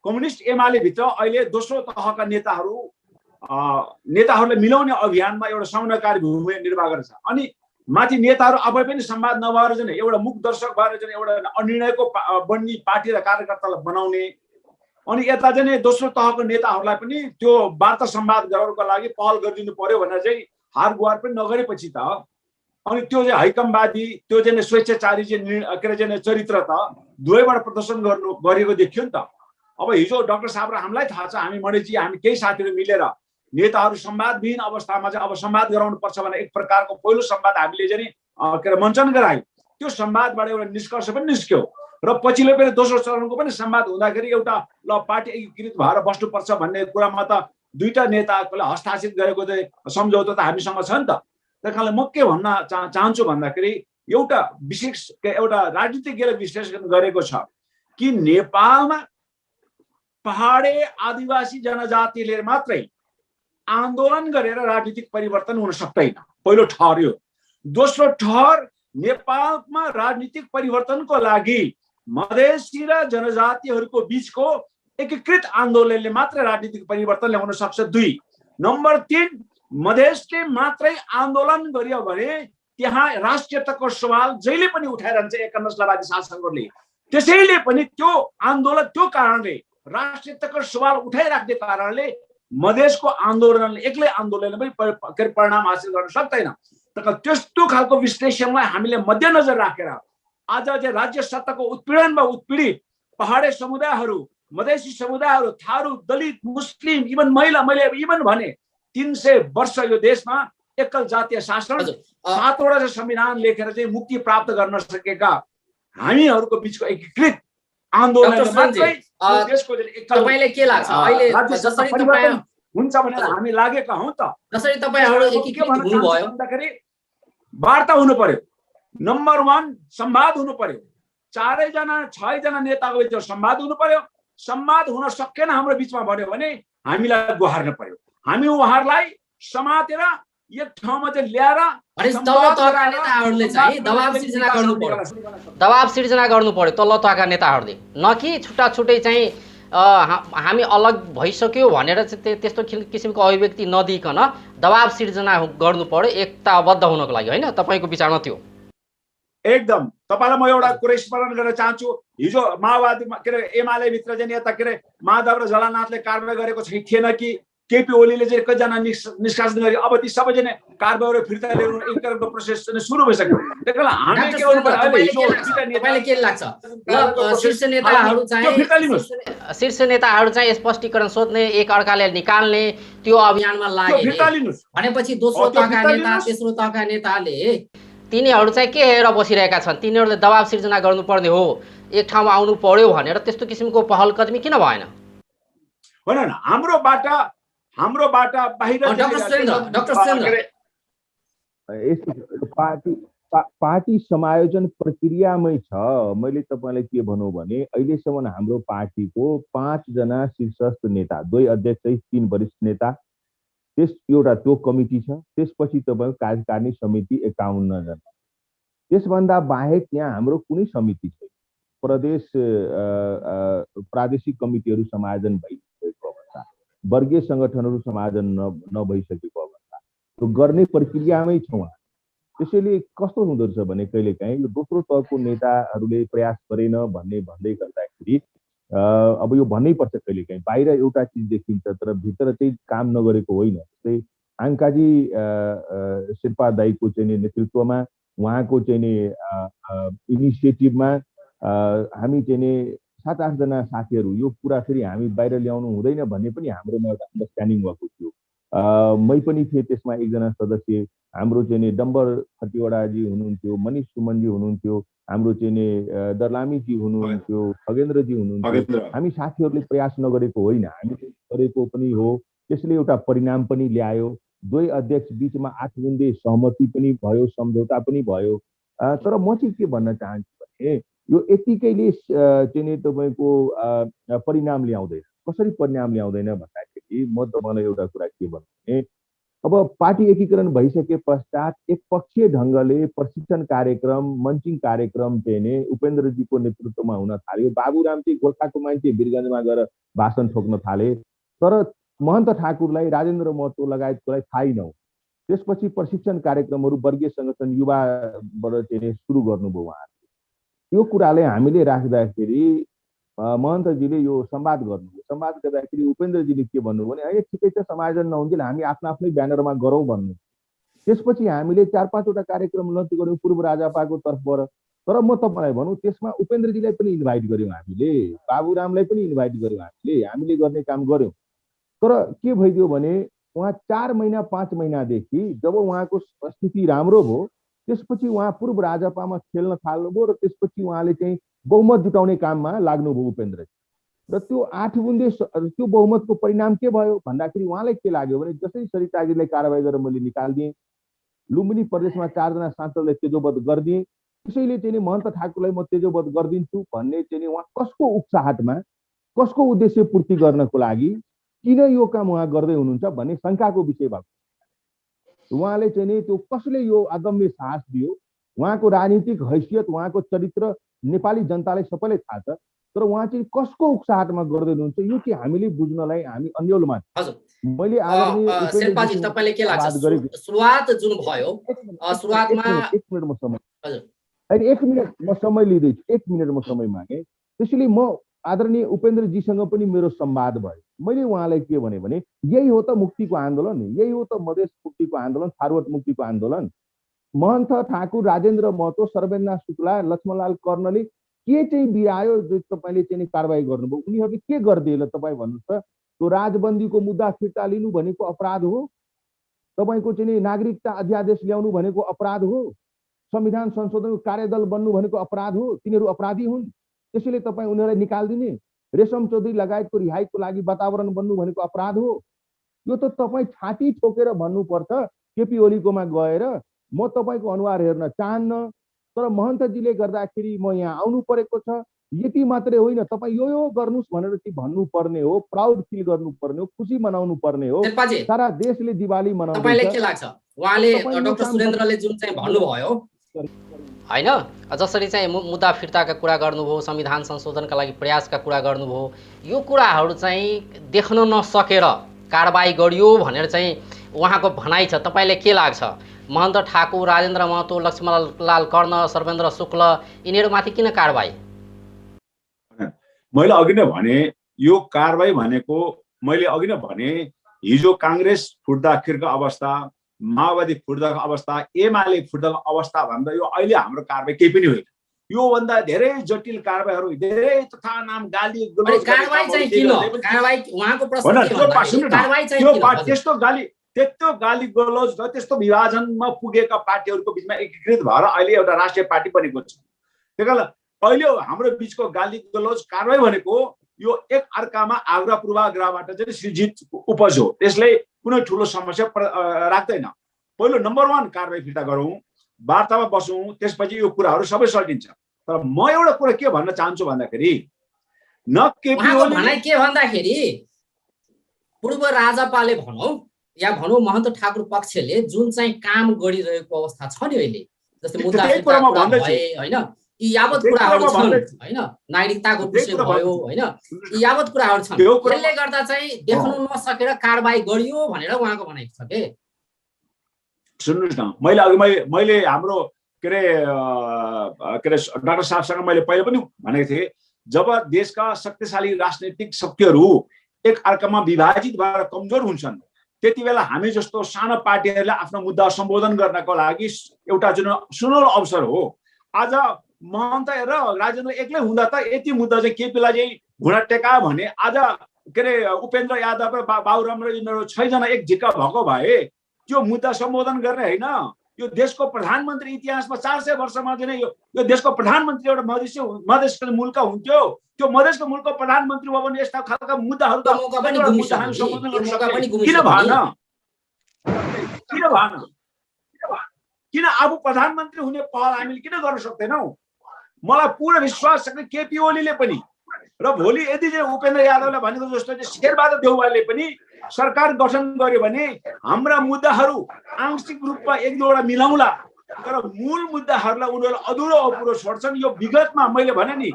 कम्युनिस्ट एमाले भित्र अहिले दोस्रो तहका नेताहरूलाई मिलाउने अभियानमा एउटा समन्वयकारी भूमिका निर्वाह गरेछ। अनि माथि नेताहरू आफै पनि संवाद नभएर चाहिँ एउटा मुख दर्शक भएर चाहिँ एउटा अनिर्णयको बन्ने पार्टी र कार्यकर्तालाई बनाउने, अनि यता चाहिँ दोस्रो तहको नेताहरूलाई पनि त्यो वार्ता संवाद गराउनको लागि पहल गरिदिनु पर्यो भनेर चाहिँ हार गुहार पनि नगरेपछि त अनि त्यो चाहिँ हैकमवादी, त्यो चाहिँ स्वेच्छाचारी चाहिँ चरित्र त दुवैबाट प्रदर्शन गरेको देखियो नि त। अब हिजो डाक्टर साहब र हामीलाई थाहा छ, हामी मणिजी, हामी केही साथीहरू मिलेर नेताहरू संवादविहीन अवस्थामा चाहिँ अब संवाद गराउनु पर्छ भने एक प्रकारको पहिलो संवाद हामीले चाहिँ मञ्चन गरायौँ। त्यो संवादबाट एउटा निष्कर्ष पनि निस्क्यो र पछिल्लो फेरि दोस्रो चरणको पनि संवाद हुँदाखेरि एउटा ल पार्टी एकीकृत भएर बस्नुपर्छ भन्ने कुरामा त दुईटा नेताले हस्ताक्षर गरेको चाहिँ सम्झौता त हामीसँग छ नि त। त्यस कारणले म के भन्न चाहन्छु भन्दाखेरि एउटा राजनीतिज्ञले विश्लेषण गरेको छ कि नेपालमा पहाडे आदिवासी जनजातिले मात्रै आन्दोलन गरेर राजनीतिक परिवर्तन हुन सक्दैन, पहिलो ठहर यो। दोस्रो ठहर, नेपालमा राजनीतिक परिवर्तनको लागि मधेसी र जनजातिहरूको बीचको एकीकृत आन्दोलनले मात्रै राजनीतिक परिवर्तन ल्याउन सक्छ। 2 नम्बर 3, मधेसले मात्रै आन्दोलन गर्यो भने त्यहाँ राष्ट्रियताको सवाल जहिले पनि उठाइरहन्छ 51 शासकहरूले। त्यसैले पनि त्यो आन्दोलन, त्यो कारणले राष्ट्रियताको सवाल उठाइराख्ने कारणले मधेसको आन्दोलनले, एक्लै आन्दोलनले पनि परिणाम हासिल गर्न सक्दैन। तर त्यस्तो खालको विश्लेषणलाई हामीले मध्यनजर राखेर आज चाहिँ राज्य सत्ताको उत्पीडनमा उत्पीडित पहाडे समुदायहरू, मधेसी समुदायहरू, थारू, दलित, मुस्लिम, इभन महिला, मैले इभन भने 300 वर्ष यो देशमा एकल जातीय शासन, 7वटा संविधान लेखेर चाहिँ मुक्ति प्राप्त गर्न सकेका हामीहरूको बिचको एकीकृत आन्दोलनले मात्रै देशको तपाईले के लाग्छ अहिले जसरी तपाई हुन्छ भनेर हामी लागेका हौं त। जसरी तपाईहरु एकीकृत हुनुभयो भन्दाखेरि वार्ता हुनु पर्यो, नम्बर 1 संवाद हुनु पर्यो, 6 जना नेताको बिच संवाद हुनु पर्यो। संवाद हुन सकेन हाम्रो बिचमा भन्यो भने हामीलाई गुहार्न पर्यो। हामी उहाँहरूलाई समातेर एक ठाउँमा चाहिँ ल्याएर दबाब सिर्जना गर्नु पर्यो तल्लो तहका नेताहरूले, न कि छुट्टा छुट्टै चाहिँ हामी अलग भइसक्यो भनेर चाहिँ त्यस्तो किसिमको अभिव्यक्ति नदिइकन दबाब सिर्जना गर्नु पर्यो एकताबद्ध हुनको लागि, होइन? तपाईको विचारमा त्यो एकदम। तपाईलाई म एउटा कुरा स्मरण गर्न चाहन्छु, हिजो माओवादी एमाले भित्र चाहिँ यता माधव र जलानाथले कारबाही गरेको थिएन कि केपी ओलीले चाहिँ कतिजना निष्कासन गरे, अब ती सबैजना कारबाही फिर्ता ल्याउनु एकीकरणको प्रोसेस चाहिँ सुरु भइसक्यो। त्यसैले हामी के गर्नु पर्यो, तपाईलाई के लाग्छ शीर्ष नेताहरू चाहिँ स्पष्टीकरण सोध्ने, एक अर्काले निकाल्ने त्यो अभियानमा लागे भनेपछि दोस्रो तहका नेता, तेस्रो तहका नेताले तिनीहरू चाहिँ के हेरेर बसिरहेका छन्? तिनीहरूले दबाब सिर्जना गर्नुपर्ने हो, एक ठाउँमा आउनु पर्यो भनेर त्यस्तो किसिमको पहल कदमी किन भएन? होइन, हाम्रोबाट बाहिर डाक्टर सुरेन्द्र पार्टी समायोजन प्रक्रियामै छ। मैले तपाईँलाई के भनौँ भने अहिलेसम्म हाम्रो पार्टीको 5 जना शीर्षस्थ नेता, 2 अध्यक्ष, 3 वरिष्ठ नेता, एउटा त्यो कमिटी छ। त्यसपछि तपाईँको कार्यकारिणी समिति 51 जना। त्यसभन्दा बाहेक यहाँ हाम्रो कुनै समिति छैन। प्रादेशिक कमिटीहरू समायोजन भइसकेको अवस्था, वर्गीय सङ्गठनहरू समायोजन नभइसकेको अवस्था, त्यो गर्ने प्रक्रियामै छौँ। त्यसैले कस्तो हुँदो रहेछ भने कहिलेकाहीँ यो दोस्रो तहको नेताहरूले प्रयास गरेन भन्दै गर्दाखेरि अब यो भन्नैपर्छ कहिलेकाहीँ। बाहिर एउटा चिज देखिन्छ तर भित्र चाहिँ काम नगरेको होइन। जस्तै आङ्काजी शेर्पा दाईको चाहिँ नेतृत्वमा, उहाँको चाहिँ इनिसिएटिभमा हामी चाहिँ 7-8 जना साथीहरू यो कुरा फेरि हामी बाहिर ल्याउनु हुँदैन भन्ने पनि हाम्रोमा एउटा अन्डरस्ट्यान्डिङ भएको थियो। मै पनि थिएँ त्यसमा एकजना सदस्य। हाम्रो चाहिँ डम्बर खतिवडाजी हुनुहुन्थ्यो, मनिष सुमनजी हुनुहुन्थ्यो, हाम्रो चाहिँ दर्लामीजी हुनुहुन्थ्यो, खगेन्द्रजी हुनुहुन्थ्यो। हामी साथीहरूले प्रयास नगरेको होइन, हामीले गरेको पनि हो। त्यसले एउटा परिणाम पनि ल्यायो। 2 अध्यक्ष बीचमा 8 बुन्दे सहमति पनि भयो, सम्झौता पनि भयो। तर म चाहिँ के भन्न चाहन्छु भने यो यतिकैले चाहिँ तपाईँको परिणाम ल्याउँदैन। कसरी परिणाम ल्याउँदैन भन्दाखेरि म तपाईँलाई एउटा कुरा के भन्नु भने अब पार्टी एकीकरण भइसके पश्चात एकपक्षीय ढङ्गले प्रशिक्षण कार्यक्रम, मञ्चिङ कार्यक्रम चाहिँ उपेन्द्रजीको नेतृत्वमा हुन थाल्यो। बाबुराम चाहिँ गोर्खाको मान्छे वीरगञ्जमा गएर भाषण ठोक्न थाले, तर महन्त ठाकुरलाई, राजेन्द्र महतो लगायतकोलाई थाहै नहुँ। त्यसपछि प्रशिक्षण कार्यक्रमहरू वर्गीय सङ्गठन युवाबाट चाहिँ सुरु गर्नुभयो उहाँहरूले। यो कुराले हामीले राख्दाखेरि महन्तजीले यो संवाद गर्नुभयो। संवाद गर्दाखेरि उपेन्द्रजीले के भन्नुभयो भने अहिले ठिकै छ, समायोजन नहुन्जेल हामी आफ्नै ब्यानरमा गरौँ भन्नु। त्यसपछि हामीले 4-5 वटा कार्यक्रम लन्च गऱ्यौँ पूर्व राजापाको तर्फबाट। तर म तपाईँलाई भनौँ त्यसमा उपेन्द्रजीलाई पनि इन्भाइट गऱ्यौँ हामीले, बाबुरामलाई पनि इन्भाइट गऱ्यौँ हामीले गर्ने काम गऱ्यौँ। तर के भइदियो भने उहाँ 4 महिना 5 महिनादेखि जब उहाँको स्थिति राम्रो भयो त्यसपछि उहाँ पूर्व राजापामा खेल्न थाल्नुभयो र त्यसपछि उहाँले चाहिँ बहुमत जुटाउने काममा लाग्नुभयो उपेन्द्रजी। र त्यो 8 बुन्दे त्यो बहुमतको परिणाम के भयो भन्दाखेरि उहाँलाई के लाग्यो भने जसरी सरिताजीलाई कारबाही गरेर मैले निकाल्दिएँ, लुम्बिनी प्रदेशमा 4 जना सांसदलाई तेजोवध गरिदिएँ, त्यसैले चाहिँ महन्त ठाकुरलाई म तेजोवध गरिदिन्छु भन्ने चाहिँ उहाँ कसको उक्साहटमा, कसको उद्देश्य पूर्ति गर्नको लागि किन यो काम उहाँ गर्दै हुनुहुन्छ भन्ने शङ्काको विषय भएको। उहाँले चाहिँ त्यो कसले यो अदम्य साहस दियो, उहाँको राजनीतिक हैसियत, उहाँको चरित्र नेपाली जनतालाई सबैलाई थाहा छ, तर उहाँ चाहिँ कसको उक्साहटमा गर्दै हुनुहुन्छ यो चाहिँ हामीले बुझ्नलाई हामी अन्यलमा हजुर। मैले शेर्पाजी तपाईले के लाग्छ सुरुवात जुन भयो सुरुवातमा 1 मिनेट म समय हजुर अहिले 1 मिनेट म समय लिँदै छु, 1 मिनेट म समय मागे। त्यसैले म आदरणीय उपेन्द्रजीसँग पनि मेरो संवाद भयो। मैले उहाँलाई के भने यही हो त मुक्तिको आन्दोलन, यही हो त मधेस मुक्तिको आन्दोलन, थारूवट मुक्तिको आन्दोलन। महन्त ठाकुर, राजेन्द्र महतो, सर्वेन्द्रनाथ शुक्ला, लक्ष्मणलाल कर्णले के चाहिँ बिरायो जो तपाईँले चाहिँ कारबाही गर्नुभयो, उनीहरूले के गरिदिए ल तपाईँ भन्नुहोस् त। त्यो राजबन्दीको मुद्दा फिर्ता लिनु भनेको अपराध हो, तपाईँको चाहिँ नागरिकता अध्यादेश ल्याउनु भनेको अपराध हो, संविधान संशोधनको कार्यदल बन्नु भनेको अपराध हो, तिनीहरू अपराधी हुन्। त्यसैले तपाईँ उनीहरूलाई निकाल्दिने, रेशम चौधरी लगायतको रिहाईको लागि वातावरण बन्नु भनेको अपराध हो। यो त तपाईँ छाती ठोकेर भन्नुपर्छ केपी ओलीकोमा गएर म तपाईँको अनुहार हेर्न चाहन्न, तर महन्तजीले गर्दाखेरि म यहाँ आउनु परेको छ, यति मात्रै होइन तपाईँ यो गर्नुहोस् भनेर चाहिँ भन्नुपर्ने हो, प्राउड फिल गर्नुपर्ने हो, खुसी मनाउनु पर्ने हो। सारा देशले दिवाली मनाउँछ। तपाईलाई के लाग्छ उहाँले डाक्टर सुरेन्द्रले जुन चाहिँ भन्नुभयो हैन, जसरी चाहिँ मुद्दा फिर्ताका कुरा गर्नुभयो, संविधान संशोधनका लागि प्रयासका कुरा गर्नुभयो, यो कुराहरू चाहिँ देख्न नसकेर कारबाही गरियो भनेर चाहिँ उहाँको भनाइ छ। तपाईलाई के लाग्छ महन्त ठाकुर, राजेन्द्र महतो, लक्ष्मणलाल कर्ण, सर्वेन्द्र शुक्ल यिनीहरूमाथि किन कारबाही? मैले अघि नै भने यो कारबाही भनेको, मैले अघि नै भने हिजो काङ्ग्रेस फुट्दाखेरिको अवस्था, माओवादी फुट्दाको अवस्था, एमाले फुट्दाको अवस्था भन्दा यो अहिले हाम्रो कारबाही केही पनि होइन। यो भन्दा धेरै जटिल कारबाहीहरू, धेरै तथा नाम गाली कारबाही चाहिँ किन? कारबाही उहाँको प्रश्न के हो? कारबाही चाहिँ किन? त्यस्तो गाली त्यस्तो गाली गलौज र त्यस्तो विभाजनमा पुगेका पार्टीहरूको बिचमा एकीकृत भएर अहिले एउटा राष्ट्रिय पार्टी बनेको छ। त्यही कारण अहिले हाम्रो बिचको गाली गलौज कारबाही भनेको यो एक अर्कामा आग्रह पूर्वाग्रहबाट चाहिँ सृजित उपज हो। त्यसले कुनै ठुलो समस्या राख्दैन। पहिलो नम्बर 1 कारबाही फिर्ता गरौँ, वार्तामा बसौँ, त्यसपछि यो कुराहरू सबै सल्टिन्छ। तर म एउटा कुरा के भन्न चाहन्छु भन्दाखेरि न केपी ओली भनाइ के भन्दाखेरि पूर्व राजापाले भनौँ या भनौँ महन्त ठाकुर पक्षले जुन चाहिँ काम गरिरहेको अवस्था छ नि अहिले, जस्तै मुद्दा होइन, यी यावत कुराहरू छन् होइन, नागरिकताको विषय भयो होइन, यी यावत कुराहरू छन्। यसले गर्दा चाहिँ देख्नु नसकेर कारबाही गरियो भनेर उहाँको भनाइ छ के। सुन्नुहोस् न, मैले हाम्रो के अरे डाक्टर साहबसँग मैले पहिले पनि भनेको थिएँ, जब देशका शक्तिशाली राजनैतिक शक्तिहरू एक अर्कामा विभाजित भएर कमजोर हुन्छन् त्यति बेला हामी जस्तो सानो पार्टीहरूले आफ्नो मुद्दा सम्बोधन गर्नको लागि एउटा जुन सुनौलो अवसर हो। आज महन्त र राजेन्द्र एक्लै हुँदा त यति मुद्दा चाहिँ केपीलाई चाहिँ घुँडा टेका भने आज के अरे उपेन्द्र यादव र बाबुराम र यिनीहरू 6 जना एक झिक्का भएको भए त्यो मुद्दा सम्बोधन गर्ने होइन। यो देशको प्रधानमन्त्री इतिहासमा 400 वर्षमा चाहिँ यो देशको प्रधानमन्त्री एउटा मधेसको मुलुकका हुन्थ्यो। त्यो मधेसको मुलुकको प्रधानमन्त्री भयो भने यस्ता खालका मुद्दाहरू किन अब प्रधानमन्त्री हुने पहल हामीले किन गर्न सक्दैनौँ? मलाई पूर्ण विश्वास छ कि केपी ओलीले पनि र भोलि यदि चाहिँ उपेन्द्र यादवले भनेको जस्तो शेरबहादुर देउवाले पनि सरकार गठन गर्यो भने हाम्रा मुद्दाहरू आंशिक रूपमा एक दुईवटा मिलाउला, तर मूल मुद्दाहरूलाई उनीहरूले अधुरो अपुरो छोड्छन्। यो विगतमा मैले भने नि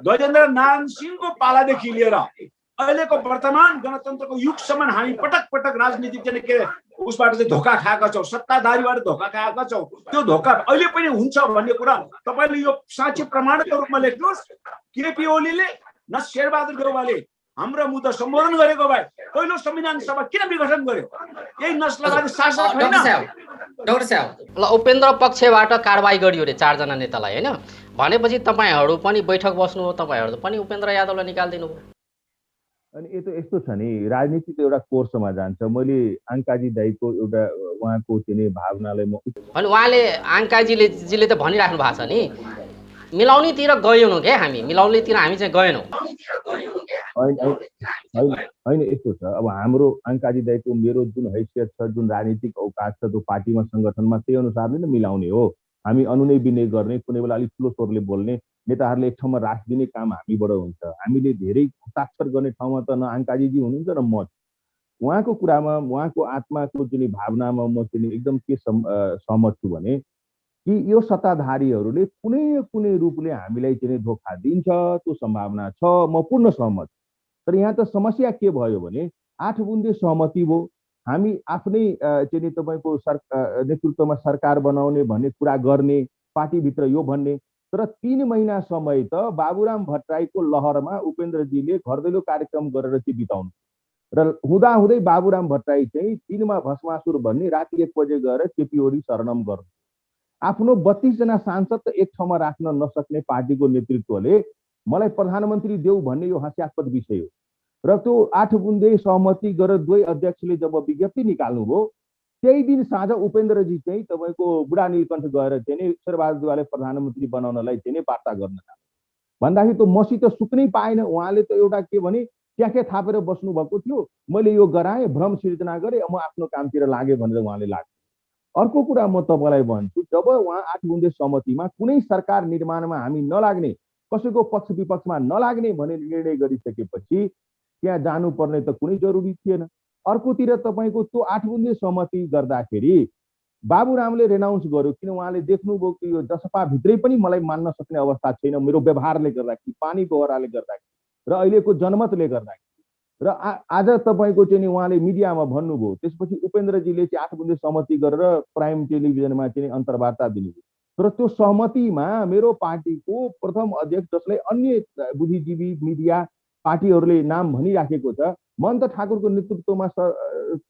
गजेन्द्र नारायण सिंहको पालादेखि लिएर अहिलेको वर्तमान गणतन्त्रको युगसम्म हामी पटक पटक राजनीतिक चाहिँ के उसबाट चाहिँ धोका खाएका छौँ, सत्ताधारीबाट धोका खाएका छौँ। त्यो धोका अहिले पनि हुन्छ भन्ने कुरा तपाईँले यो साँच्चै प्रमाणको रूपमा लेख्नुहोस्। केपी ओलीले न शेरबहादुर देउवाले हाम्रो मुद्दा सम्बोधन गरेको भए पहिलो संविधान सभा किन विघटन गर्यो? यही नस्लवादी शासक होइन। डाक्टर साहब, ल उपेन्द्र पक्षबाट कारबाही गरियो रे 4 जना नेतालाई होइन भनेपछि तपाईँहरू पनि बैठक बस्नु हो, तपाईँहरू पनि उपेन्द्र यादवलाई निकालिदिनु हो। अनि यस्तो छ नि, राजनीति त एउटा कोर्समा जान्छ। मैले आङ्काजी दाईको एउटा उहाँको चाहिँ भावनालाई म अनि उहाँले आङ्काजीले त भनिराख्नु भएको छ नि मिलाउनेतिर गएनौँ क्या, हामी मिलाउनेतिर हामी चाहिँ गएनौँ। होइन यस्तो छ, अब हाम्रो आङ्काजी दाईको मेरो जुन हैसियत छ, जुन राजनीतिक औकात छ त्यो पार्टीमा सङ्गठनमा त्यही अनुसारले नै मिलाउने हो। हामी अनुनय विनय गर्ने, कुनै बेला अलिक ठुलो स्वरले बोल्ने, नेताहरूले एक ठाउँमा राखिदिने काम हामीबाट हुन्छ। हामीले धेरै हस्ताक्षर गर्ने ठाउँमा त न आङ्काजीजी हुनुहुन्छ न म। उहाँको कुरामा, उहाँको आत्माको जुन भावनामा म चाहिँ एकदम के सहमत छु भने कि यो सत्ताधारीहरूले कुनै न कुनै रूपले हामीलाई चाहिँ धोका दिन्छ, त्यो सम्भावना छ, म पूर्ण सहमत। तर यहाँ त समस्या के भयो भने 8 बुँदे सहमति भयो, हामी आफ्नै चाहिँ तपाईँको नेतृत्वमा सरकार बनाउने भन्ने कुरा गर्ने, पार्टीभित्र यो भन्ने। तर 3 महिना समय त बाबुराम भट्टराईको लहरमा उपेन्द्रजीले घरदैलो कार्यक्रम गरेर चाहिँ बिताउनु र हुँदाहुँदै बाबुराम भट्टराई चाहिँ 3मा भस्मासुर भन्ने राति 1 बजे गएर केपी ओली शरणम गर्नु। आफ्नो 32 जना सांसद त एक ठाउँमा राख्न नसक्ने पार्टीको नेतृत्वले मलाई प्रधानमन्त्री देऊ भन्ने यो हास्यास्पद विषय हो। र त्यो 8 बुँदे सहमति गरेर 2 अध्यक्षले जब विज्ञप्ति निकाल्नुभयो त्यही दिन साँझ उपेन्द्रजी चाहिँ तपाईँको बुढा नीलकण्ठ गएर चाहिँ शेरबहादुर देउवाले प्रधानमन्त्री बनाउनलाई चाहिँ वार्ता गर्न भन्दाखेरि त्यो मसित सुक्नै पाएन। उहाँले त एउटा के भने ट्याके थापेर बस्नु भएको थियो, मैले यो गराएँ, भ्रम सिर्जना गरेँ, म आफ्नो कामतिर लागेँ भनेर उहाँले लाग्यो। अर्को कुरा म तपाईँलाई भन्छु, जब उहाँ 8 बुँदे सहमतिमा कुनै सरकार निर्माणमा हामी नलाग्ने, कसैको पक्ष विपक्षमा नलाग्ने भन्ने निर्णय गरिसकेपछि त्यहाँ जानुपर्ने त कुनै जरुरी थिएन। अर्कोतिर तपाईँको त्यो 8 बुँदे सहमति गर्दाखेरि बाबुरामले रेनाउन्स गर्यो, किन उहाँले देख्नुभयो कि यो जसपाभित्रै पनि मलाई मान्न सक्ने अवस्था छैन, मेरो व्यवहारले गर्दाखेरि, पानी बहराले गर्दाखेरि र अहिलेको जनमतले गर्दाखेरि। र आज तपाईँको चाहिँ उहाँले मिडियामा भन्नुभयो, त्यसपछि उपेन्द्रजीले चाहिँ 8 बुँदे सहमति गरेर प्राइम टेलिभिजनमा चाहिँ अन्तर्वार्ता दिनुभयो। तर त्यो सहमतिमा मेरो पार्टीको प्रथम अध्यक्ष, जसलाई अन्य बुद्धिजीवी मिडिया पार्टीहरूले नाम भनिराखेको छ, महन्त ठाकुरको नेतृत्वमा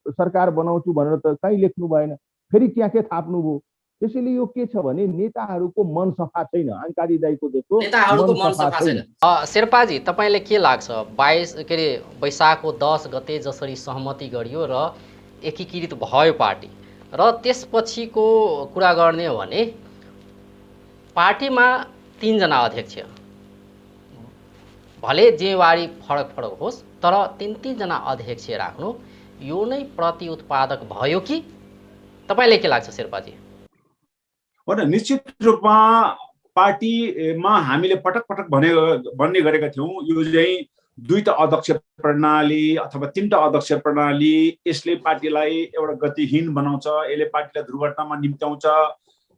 सरकार बनाउँछु भनेर त कहीँ लेख्नु भएन, फेरि ट्याके थाप्नुभयो। त्यसैले यो के छ भने नेताहरूको मन सफा छैन, आङ्कारी दाईको जस्तो नेताहरूको मन सफा छैन। शेर्पाजी, तपाईँले के लाग्छ वैशाखको 10 गते जसरी सहमति गरियो र एकीकृत भयो पार्टी र त्यसपछिको कुरा गर्ने हो भने पार्टीमा 3 जना अध्यक्ष, भले जेवारी फरक फरक होस् तर 3 जना अध्यक्ष राख्नु यो नै प्रति उत्पादक भयो कि? तपाईलाई के लाग्छ शेर्पाजी? होइन, निश्चित रूपमा पार्टीमा हामीले पटक पटक भन्ने गरेका थियौँ, यो चाहिँ 2टा अध्यक्ष प्रणाली अथवा 3टा अध्यक्ष प्रणाली यसले पार्टीलाई एउटा गतिहीन बनाउँछ, यसले पार्टीलाई दुर्घटनामा निम्त्याउँछ।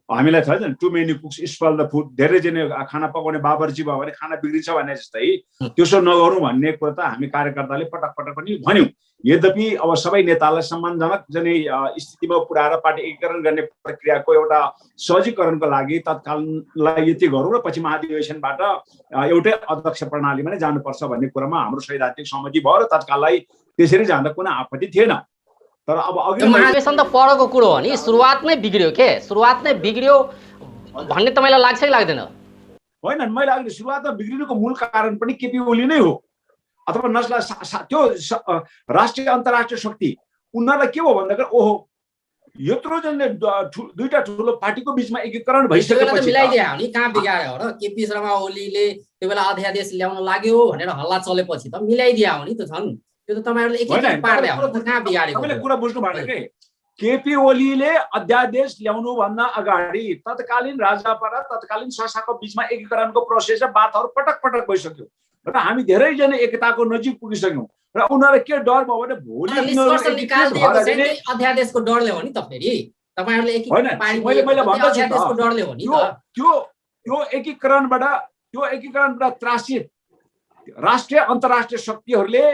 हामीलाई थाहा छ too many cooks spoil the food, धेरैजना खाना पकाउने बाबरजी भयो भने खाना बिग्रिन्छ भन्ने जस्तै त्यसो नगरौँ भन्ने कुरा त हामी कार्यकर्ताले पटक पटक पनि भन्यौँ। यद्यपि अब सबै नेतालाई सम्मानजनक स्थितिमा पुर्याएर पार्टी एकीकरण गर्ने प्रक्रियाको एउटा सहजीकरणको लागि तत्काललाई यति गरौँ र पछि महाधिवेशनबाट एउटै अध्यक्ष प्रणालीमा नै जानुपर्छ भन्ने कुरामा हाम्रो सैद्धान्तिक सहमति भयो र तत्काललाई त्यसरी जाँदा कुनै आपत्ति थिएन। तर अब अघि महाधिवेशन त परको कुरो हो नि, सुरुवात नै बिग्रियो के? सुरुवात नै बिग्रियो भन्ने तपाईँलाई लाग्छ कि लाग्दैन? होइन, मैले अघि सुरुवातमा बिग्रिनुको मूल कारण पनि केपी ओली नै हो अथवा नस्ला त्यो राष्ट्रिय अन्तर्राष्ट्रिय शक्ति उनीहरूलाई के हो भन्दाखेरि ओहो यत्रो जन 2टा ठुलो पार्टीको बीचमा एकीकरण भइसकेपछि मिलाइदिया हो नि, कहाँ बिगाड्यो र? केपी शर्मा ओलीले त्यो बेला अध्यादेश ल्याउन लाग्यो भनेर हल्ला चलेपछि त मिलाइदिया हो नि त छन्। त्यो त तपाईहरुले एकीकरण पार्दै हो, कहाँ बिगाडेको? तपाईले कुरा बुझ्नु भएन के? केपी ओलीले अध्यादेश ल्याउनु भन्दा अगाडि तत्कालीन राजापारा तत्कालीन शासकको बीचमा एकीकरणको प्रोसेस र बातहरु पटक पटक भइसक्यो र हामी धेरैजना एकताको नजिक पुगिसक्यौं र उनीहरुले के डर भयो भने भोलि अध्यादेशको डरले हो नि त। फेरि तपाईहरुले एकीकरण पार्टी मैले अध्यादेशको डरले हो नि त। त्यो एकीकरणबाट त्रासित राष्ट्रिय अन्तर्राष्ट्रिय शक्तिहरुले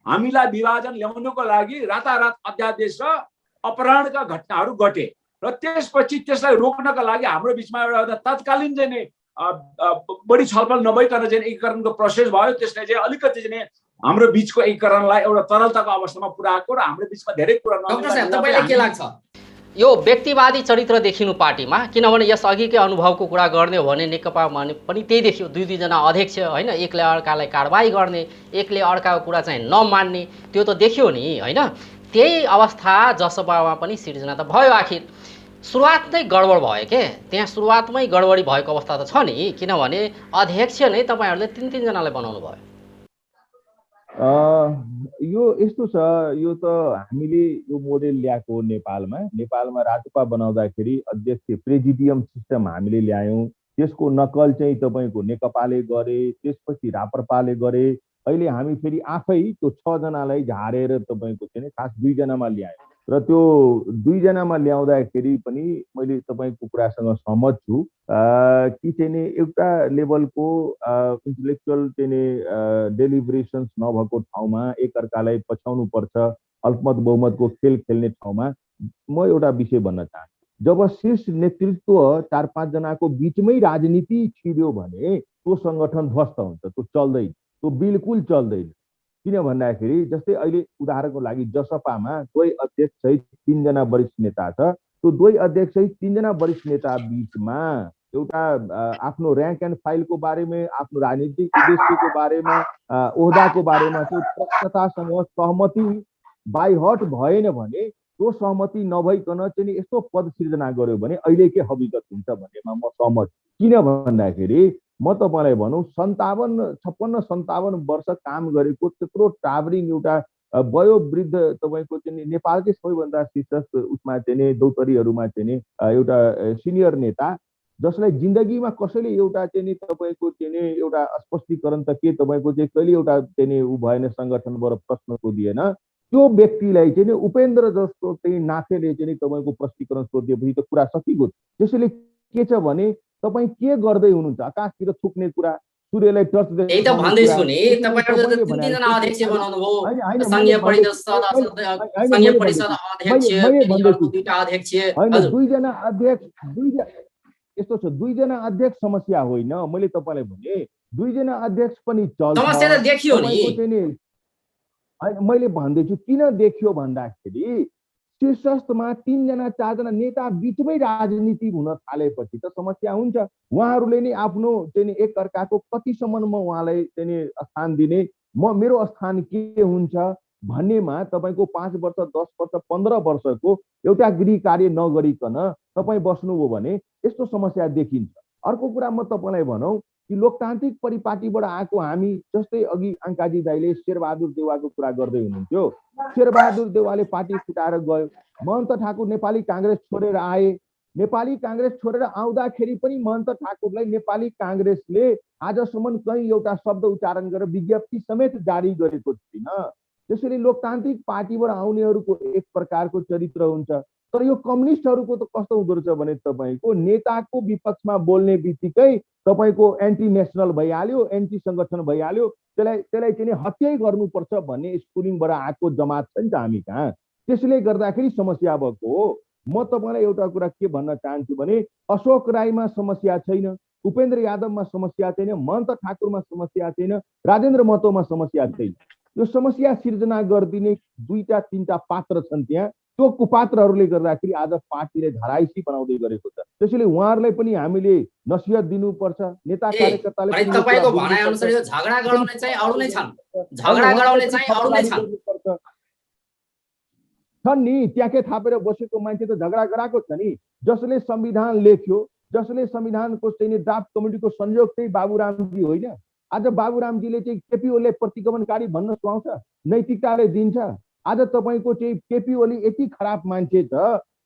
हामीलाई विभाजन ल्याउनको लागि रातारात अध्यादेश र अपहरणका घटनाहरू घटे र त्यसपछि त्यसलाई रोक्नका लागि हाम्रो बीचमा एउटा तत्कालीन चाहिँ बढी छलफल नभइकन चाहिँ एकीकरणको प्रोसेस भयो। त्यसले चाहिँ अलिकति चाहिँ हाम्रो बीचको एकीकरणलाई एउटा तरलताको अवस्थामा पुर्याएको र हाम्रो बीचमा धेरै कुरा तपाईलाई के लाग्छ? यो व्यक्तिवादी चरित्र देखिनु पार्टीमा, किनभने यस अघिकै अनुभवको कुरा गर्ने हो भने नेकपा पनि त्यही देखियो, 2 जना अध्यक्ष हैन, एकले अर्कालाई कारबाही गर्ने, एकले अर्काको कुरा चाहिँ नमान्ने, त्यो त देखियो नि हैन। त्यही अवस्था जसपामा पनि सिर्जना त भयो। आखिर सुरुवात नै गडबड भयो के? त्यहाँ सुरुवातमै गडबडी भएको अवस्था त छ नि, किनभने अध्यक्ष नै तपाईहरुले 3 जनालाई बनाउनु भयो। यो यस्तो छ, यो त हामीले यो मोडेल ल्याएको नेपालमा राजपा बनाउँदाखेरि अध्यक्ष प्रेजिडियम सिस्टम हामीले ल्यायौं। त्यसको नकल चाहिँ तपाईको नेकपाले गरे, त्यसपछि राप्रपाले गरे। अहिले हामी फेरि आफै त्यो 6 जनालाई झारेर तपाईको चाहिँ खास 2 जनामा ल्यायौं र त्यो 2 जनामा ल्याउँदाखेरि पनि मैले तपाईको कुरासँग सहमत छु कि चाहिँ एउटा लेभलको इन्टेलेक्चुअल चाहिँ डेलिभरेसन्स नभएको ठाउँमा एकअर्कालाई पछ्याउनु पर्छ, अल्पमत बहुमतको खेल खेल्ने ठाउँमा म एउटा विषय भन्न चाहन्छु। जब शीर्ष नेतृत्व 4-5 जनाको बीचमै राजनीति छिर्यो भने त्यो संगठन ध्वस्त हुन्छ, त्यो चल्दैन, त्यो बिल्कुल चल्दैन। किन भन्दाखेरि जस्तै अहिले उदाहरणको लागि जसपामा 2 अध्यक्ष सहित 3 जना वरिष्ठ नेता छ। त्यो 2 अध्यक्ष सहित 3 जना वरिष्ठ नेता बीचमा एउटा आफ्नो र्याङ्क एन्ड फाइलको बारेमा, आफ्नो राजनीतिक उद्देश्यको बारेमा, ओहदाको बारेमा त्यो पक्षतासँग सहमति बाइ हट भएन भने, त्यो सहमति नभइकन चाहिँ यस्तो पद सिर्जना गर्यो भने अहिले के हकीकत हुन्छ भन्नेमा म सहमत। किन भन्दाखेरि म तपाईलाई भनौं 56-57 वर्ष काम गरेको त्यत्रो टावरिङ एउटा वयोवृद्ध तपाईको चाहिँ नेपालकै सबैभन्दा शीर्ष उसमा चाहिँ दौतरीहरुमा चाहिँ एउटा सिनियर नेता जसलाई जिन्दगीमा कसैले एउटा चाहिँ तपाईको चाहिँ एउटा स्पष्टीकरण त के तपाईको चाहिँ कहिले एउटा चाहिँ उ भएन संगठनबाट प्रश्न सोधिएन, त्यो व्यक्तिलाई चाहिँ उपेन्द्र जस्तो चाहिँ नाथेले चाहिँ तपाईको प्रश्नीकरण सोधिएपछि त कुरा सकिएको। त्यसैले के छ भने तपाई के गर्दै हुनुहुन्छ? आकाशतिर थुक्ने कुरा, सूर्यलाई टर्च दिने, यही त भन्दै छु नि। तपाईहरुले त 3 जना अध्यक्ष बनाउनु भयो, संघीय परिषद अध्यक्ष, 2टा अध्यक्ष, हजुर 2 जना अध्यक्ष, यस्तो छ 2 जना अध्यक्ष समस्या होइन। मैले तपाईलाई भने 2 जना अध्यक्ष पनि चल्छ, समस्या त देखियो नि। मैले भन्दैछु किन देखियो भन्दाखेरि शीर्षस्थमा 3 जना 4 जना नेता बीचमै राजनीति हुन थालेपछि त समस्या हुन्छ। उहाँहरूले नि आफ्नो चाहिँ एकअर्काको कतिसम्ममा उहाँलाई चाहिँ स्थान दिने, मेरो स्थान के हुन्छ, भन्नेमा तपाईँको 5 वर्ष 10 वर्ष 15 वर्षको एउटा गृह कार्य नगरिकन तपाईँ बस्नुभयो भने यस्तो समस्या देखिन्छ। अर्को कुरा म तपाईँलाई भनौँ कि लोकतान्त्रिक परिपाटीबाट आएको हामी, जस्तै अघि आङ्काजी दाइले शेरबहादुर देउवाको कुरा गर्दै हुनुहुन्थ्यो। शेरबहादुर देउवाले पार्टी फुटाएर गयो, महन्त ठाकुर नेपाली काङ्ग्रेस छोडेर आए। नेपाली काङ्ग्रेस छोडेर आउँदाखेरि पनि महन्त ठाकुरलाई नेपाली काङ्ग्रेसले आजसम्म कहीँ एउटा शब्द उच्चारण गरेर विज्ञप्ति समेत जारी गरेको छैन। त्यसैले लोकतान्त्रिक पार्टीबाट आउनेहरूको एक प्रकारको चरित्र हुन्छ। तर यो कम्युनिस्टहरूको त कस्तो हुँदो रहेछ भने तपाईँको नेताको विपक्षमा बोल्ने बित्तिकै तपाईँको एन्टी नेसनल भइहाल्यो, एन्टी सङ्गठन भइहाल्यो, त्यसलाई चाहिँ हत्यै गर्नुपर्छ भन्ने स्कुलिङबाट आएको जमात छ नि त हामी कहाँ। त्यसले गर्दाखेरि समस्या भएको हो। म तपाईँलाई एउटा कुरा के भन्न चाहन्छु भने अशोक राईमा समस्या छैन, उपेन्द्र यादवमा समस्या छैन, महन्त ठाकुरमा समस्या छैन, राजेन्द्र महतोमा समस्या छैन। यो समस्या सिर्जना गरिदिने 2-3टा पात्र छन् त्यहाँ। त्यो कुपात्रहरूले गर्दाखेरि आज पार्टीले धराइसी बनाउँदै गरेको छ। त्यसैले उहाँहरूलाई पनि हामीले नसिहत दिनुपर्छ। नेता कार्यकर्ताले पनि तपाईको भनाइ अनुसार यो झगडा गराउने चाहिँ अरु नै छन्, झगडा गराउने चाहिँ अरु नै छन् नि। ट्याके थापेर बसेको मान्छे त झगडा गराएको छ नि। जसले संविधान लेख्यो, जसले संविधानको चाहिँ ड्राफ्ट कमिटीको संयोजक चाहिँ बाबुरामजी होइन। आज बाबुरामजीले चाहिँ केपी ओलीले प्रतिगमनकारी भन्न सुहाउँछ, नैतिकताले दिन्छ। आज तपाईँको चाहिँ केपी ओली यति खराब मान्छे छ,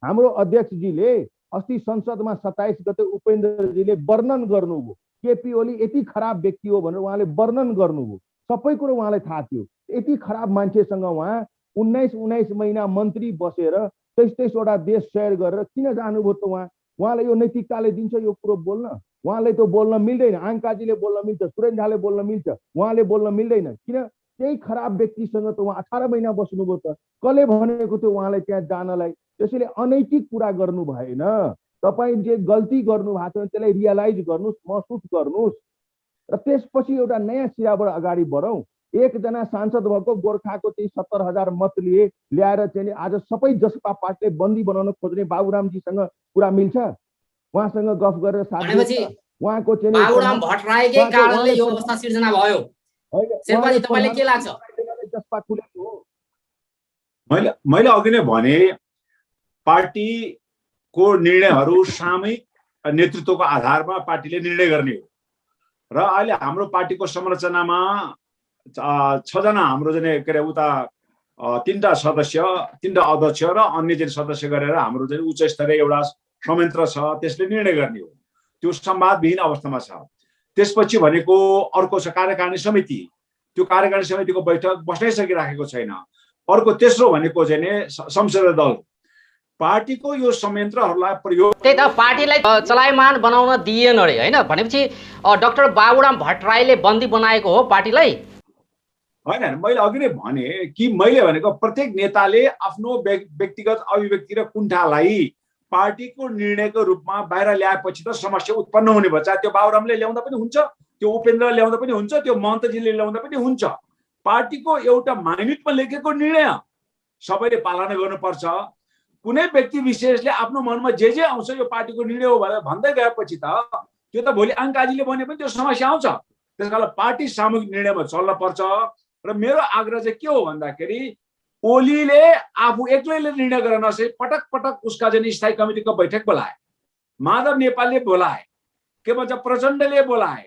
हाम्रो अध्यक्षजीले अस्ति संसदमा 27 गते उपेन्द्रजीले वर्णन गर्नुभयो। केपी ओली यति खराब व्यक्ति हो भनेर उहाँले वर्णन गर्नुभयो। सबै कुरो उहाँलाई थाहा थियो। यति खराब मान्छेसँग उहाँ 19 महिना मन्त्री बसेर 23वटा देश सैर गरेर किन जानुभयो त? उहाँलाई यो नैतिकताले दिन्छ यो कुरो बोल्न? उहाँले त बोल्न मिल्दैन। आङ्काजीले बोल्न मिल्छ, सुरेन झाले बोल्न मिल्छ, उहाँले बोल्न मिल्दैन। किन? त्यही खराब व्यक्तिसँग त उहाँ 18 महिना बस्नुभयो त। कसले भनेको थियो उहाँलाई त्यहाँ जानलाई? त्यसैले अनैतिक कुरा गर्नु भएन। तपाईँ जे गल्ती गर्नु भएको छ त्यसलाई रियलाइज गर्नुहोस्, महसुस गर्नुहोस् र त्यसपछि एउटा नयाँ सिराबाट अगाडि बढौँ। एकजना सांसद भएको गोर्खाको चाहिँ 70,000 मत ल्याएर चाहिँ आज सबै जसपा पार्टीले बन्दी बनाउन खोज्ने बाबुरामजीसँग कुरा मिल्छ? उहाँसँग गफ गरेर उहाँको चाहिँ बाबुराम भट्टराईकै कारणले यो अवस्था सिर्जना भयो। शेर्पाजी तपाईलाई के लाग्छ? जसपा खुलेको हो। मैले अघि नै भने पार्टीको निर्णयहरू सामूहिक नेतृत्वको आधारमा पार्टीले निर्णय गर्ने हो र अहिले हाम्रो पार्टीको संरचनामा 6 जना हाम्रो चाहिँ के अरे उता 3टा सदस्य, 3टा अध्यक्ष र अन्य चाहिँ सदस्य गरेर हाम्रो चाहिँ उच्च स्तरीय एउटा संयन्त्र छ, त्यसले निर्णय गर्ने हो। त्यो संवादविहीन अवस्थामा छ। त्यसपछि भनेको अर्को छ कार्यकारिणी समिति। त्यो कार्यकारिणी समितिको बैठक बस्नै सकिराखेको छैन। अर्को तेस्रो भनेको चाहिँ संसदीय दल। पार्टीको यो संयन्त्रहरूलाई प्रयोग त्यही त पार्टीलाई चलायमान बनाउन दिएन अरे हैन भनेपछि डाक्टर बाबुराम भट्टराईले बन्दी बनाएको हो पार्टीलाई? होइन, मैले अघि नै भने कि मैले भनेको प्रत्येक नेताले आफ्नो व्यक्तिगत अभिव्यक्ति र कुण्ठालाई पार्टीको निर्णयको रूपमा बाहिर ल्याएपछि त समस्या उत्पन्न हुने भन्छ। त्यो बाबुरामले ल्याउँदा पनि हुन्छ, त्यो उपेन्द्रले ल्याउँदा पनि हुन्छ, त्यो महन्तजीले ल्याउँदा पनि हुन्छ। पार्टीको एउटा माइन्युटमा लेखेको निर्णय सबैले पालना गर्नुपर्छ। कुनै व्यक्ति विशेषले आफ्नो मनमा जे आउँछ यो पार्टीको निर्णय हो भनेर भन्दै गएपछि त त्यो त भोलि आङ्काजीले भने पनि त्यो समस्या आउँछ। त्यसकारण पार्टी सामूहिक निर्णयमा चल्न पर्छ। र मेरो आग्रह चाहिँ के हो भन्दाखेरि ओलीले आफू एक्लैले निर्णय गर्न नसके पटक पटक उसका चाहिँ स्थायी कमिटीको बैठक बोलाए, माधव नेपालले बोलाए, के भन्छ प्रचण्डले बोलाए,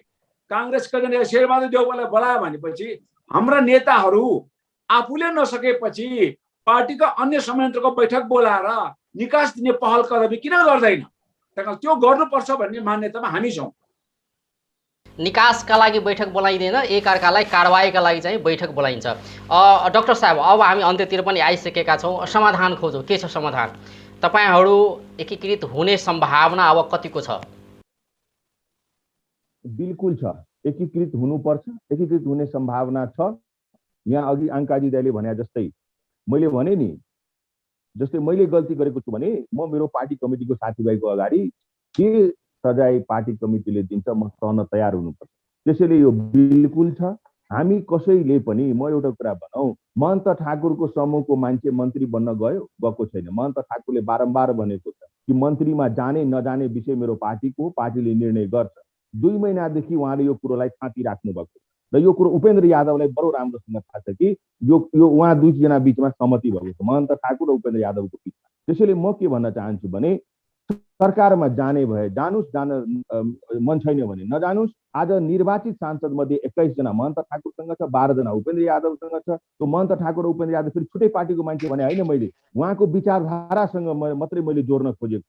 काङ्ग्रेसका चाहिँ शेरबहादुर देउवालाई बोलायो भनेपछि हाम्रा नेताहरू आफूले नसकेपछि पार्टीका अन्य संयन्त्रको बैठक बोलाएर निकास दिने पहल कदमी किन गर्दैन? त्यसकारण त्यो गर्नुपर्छ भन्ने मान्यतामा हामी छौँ। निकासका लागि बैठक बोलाइँदैन, एकअर्कालाई कारवाहीका लागि चाहिँ बैठक बोलाइन्छ। डाक्टर साहब, अब हामी अन्त्यतिर पनि आइसकेका छौँ। समाधान खोजौँ। के छ समाधान? तपाईँहरू एकीकृत हुने सम्भावना अब कतिको छ? बिल्कुल छ, एकीकृत हुनुपर्छ। एकीकृत हुने सम्भावना छ। यहाँ अघि आङ्काजी दाइले भने जस्तै मैले भने नि, जस्तै मैले गल्ती गरेको छु भने म मेरो पार्टी कमिटीको साथीभाइको अगाडि के सजाय पार्टी कमिटीले दिन्छ म सहन तयार हुनुपर्छ। त्यसैले यो बिल्कुल छ। हामी कसैले पनि, म एउटा कुरा भनौँ, महन्त ठाकुरको समूहको मान्छे मन्त्री बन्न गएको छैन। महन्त ठाकुरले बारम्बार भनेको छ कि मन्त्रीमा जाने नजाने विषय मेरो पार्टीको, पार्टीले निर्णय गर्छ। 2 महिनादेखि उहाँले यो कुरोलाई थाँती राख्नु भएको र यो कुरो उपेन्द्र यादवलाई बडो राम्रोसँग थाहा छ कि यो उहाँ दुईजना बीचमा सहमति भएको छ, महन्त ठाकुर र उपेन्द्र यादवको बिचमा। त्यसैले म के भन्न चाहन्छु भने सरकारमा जाने भए जानुस्, जान मन छैन भने नजानुस्। आज निर्वाचित सांसद मध्ये 21 जना महन्त ठाकुरसँग छ, 12 जना उपेन्द्र यादवसँग छ। त्यो महन्त ठाकुर र उपेन्द्र यादव फेरि छुट्टै पार्टीको मान्छे भने होइन, मैले उहाँको विचारधारासँग मात्रै मैले जोड्न खोजेको।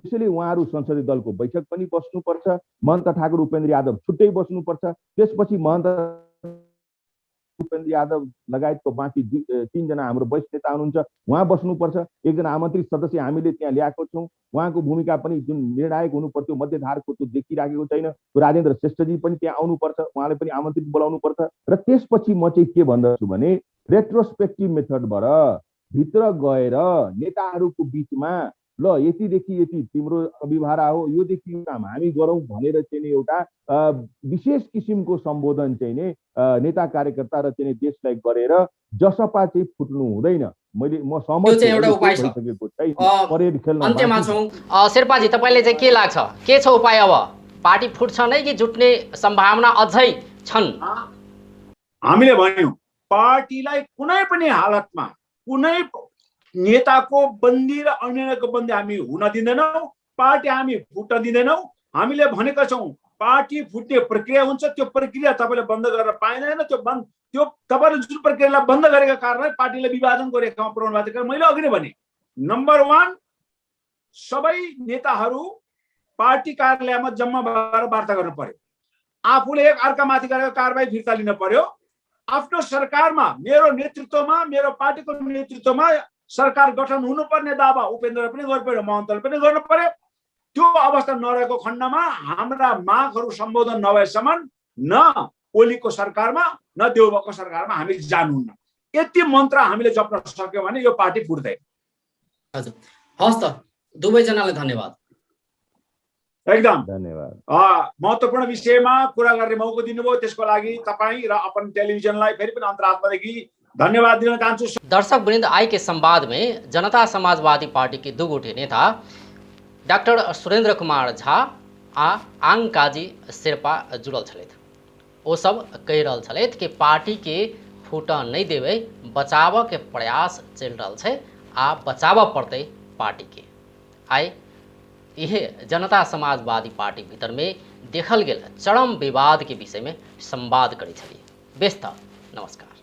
त्यसैले उहाँहरू संसदीय दलको बैठक पनि बस्नुपर्छ, महन्त ठाकुर उपेन्द्र यादव छुट्टै बस्नुपर्छ। त्यसपछि महन्त उपेन्द्र यादव लगायतको बाँकी 3 जना हाम्रो वरिष्ठ नेता हुनुहुन्छ, उहाँ बस्नुपर्छ। एकजना आमन्त्रित सदस्य हामीले त्यहाँ ल्याएको छौँ, उहाँको भूमिका पनि जुन निर्णायक हुनु पर्थ्यो मध्यधारको त्यो देखिराखेको छैन। त्यो राजेन्द्र श्रेष्ठजी पनि त्यहाँ आउनुपर्छ, उहाँलाई पनि आमन्त्रित बोलाउनुपर्छ। र त्यसपछि म चाहिँ के भन्दछु भने रेट्रोस्पेक्टिभ मेथडबाट भित्र गएर नेताहरूको बिचमा ल यतिदेखि यति तिम्रो अभिभारा हो, योदेखि यो काम हामी गरौँ भनेर चाहिँ एउटा विशेष किसिमको सम्बोधन चाहिँ नि नेता कार्यकर्ता र चाहिँ देशलाई गरेर जसपा चाहिँ फुट्नु हुँदैन। म सहमत छु। शेर्पाजी तपाईँले चाहिँ के लाग्छ, के छ उपाय? अब पार्टी फुट्छ नै कि जुट्ने सम्भावना अझै छन्? हामीले भन्यौं पार्टीलाई कुनै पनि हालतमा कुनै नेताको बन्दी र अन्यको बन्दी हामी हुन दिँदैनौँ, पार्टी हामी फुट्न दिँदैनौँ। हामीले भनेका छौँ पार्टी फुट्ने प्रक्रिया हुन्छ, त्यो प्रक्रिया तपाईँले बन्द गर्न पाइँदैन। त्यो तपाईँले जुन प्रक्रियालाई बन्द गरेका कारणले पार्टीले विभाजनको रेखामा पुर्याउनु भएको थियो। मैले अघि नै भने नम्बर 1 सबै नेताहरू पार्टी कार्यालयमा जम्मा भएर वार्ता गर्नु पर्यो, आफूले एक अर्कामाथि गरेको कारबाही फिर्ता लिन पर्यो। आफ्नो सरकारमा मेरो नेतृत्वमा, मेरो पार्टीको नेतृत्वमा सरकार गठन हुनुपर्ने दावा उपेन्द्रले पनि गर्नु पर्यो, महन्तले पनि गर्नु पर्यो। त्यो अवस्था नरहेको खण्डमा हाम्रा मागहरू सम्बोधन नभएसम्म न ओलीको सरकारमा न देउबाको सरकारमा हामी जानुहुन्न। यति मन्त्र हामीले जप्न सक्यौँ भने यो पार्टी फुट्दैन। हजुर, हस् त, दुवैजनालाई धन्यवाद। एकदम धन्यवाद। महत्त्वपूर्ण विषयमा कुरा गर्ने मौका दिनुभयो, त्यसको लागि तपाईँ र अपन टेलिभिजनलाई फेरि पनि अन्तरात्मादेखि धन्यवाद दिन चाहन्छु। दर्शक वृन्द, आई के संवाद में जनता समाजवादी पार्टी के दुगुटे नेता डॉक्टर सुरेंद्र कुमार झा आ आङ काजी शेर्पा जुड़ल छलैथ। ओ सब कहि रहल छलैथ कि पार्टी के फूट नहीं देवे, बचाव के प्रयास चल रहा है आ बचाव पड़ते पार्टी के। आई यह जनता समाजवादी पार्टी भीतर में देखल गेल चरम विवाद के विषय में संवाद करी छली। व्यस्त नमस्कार।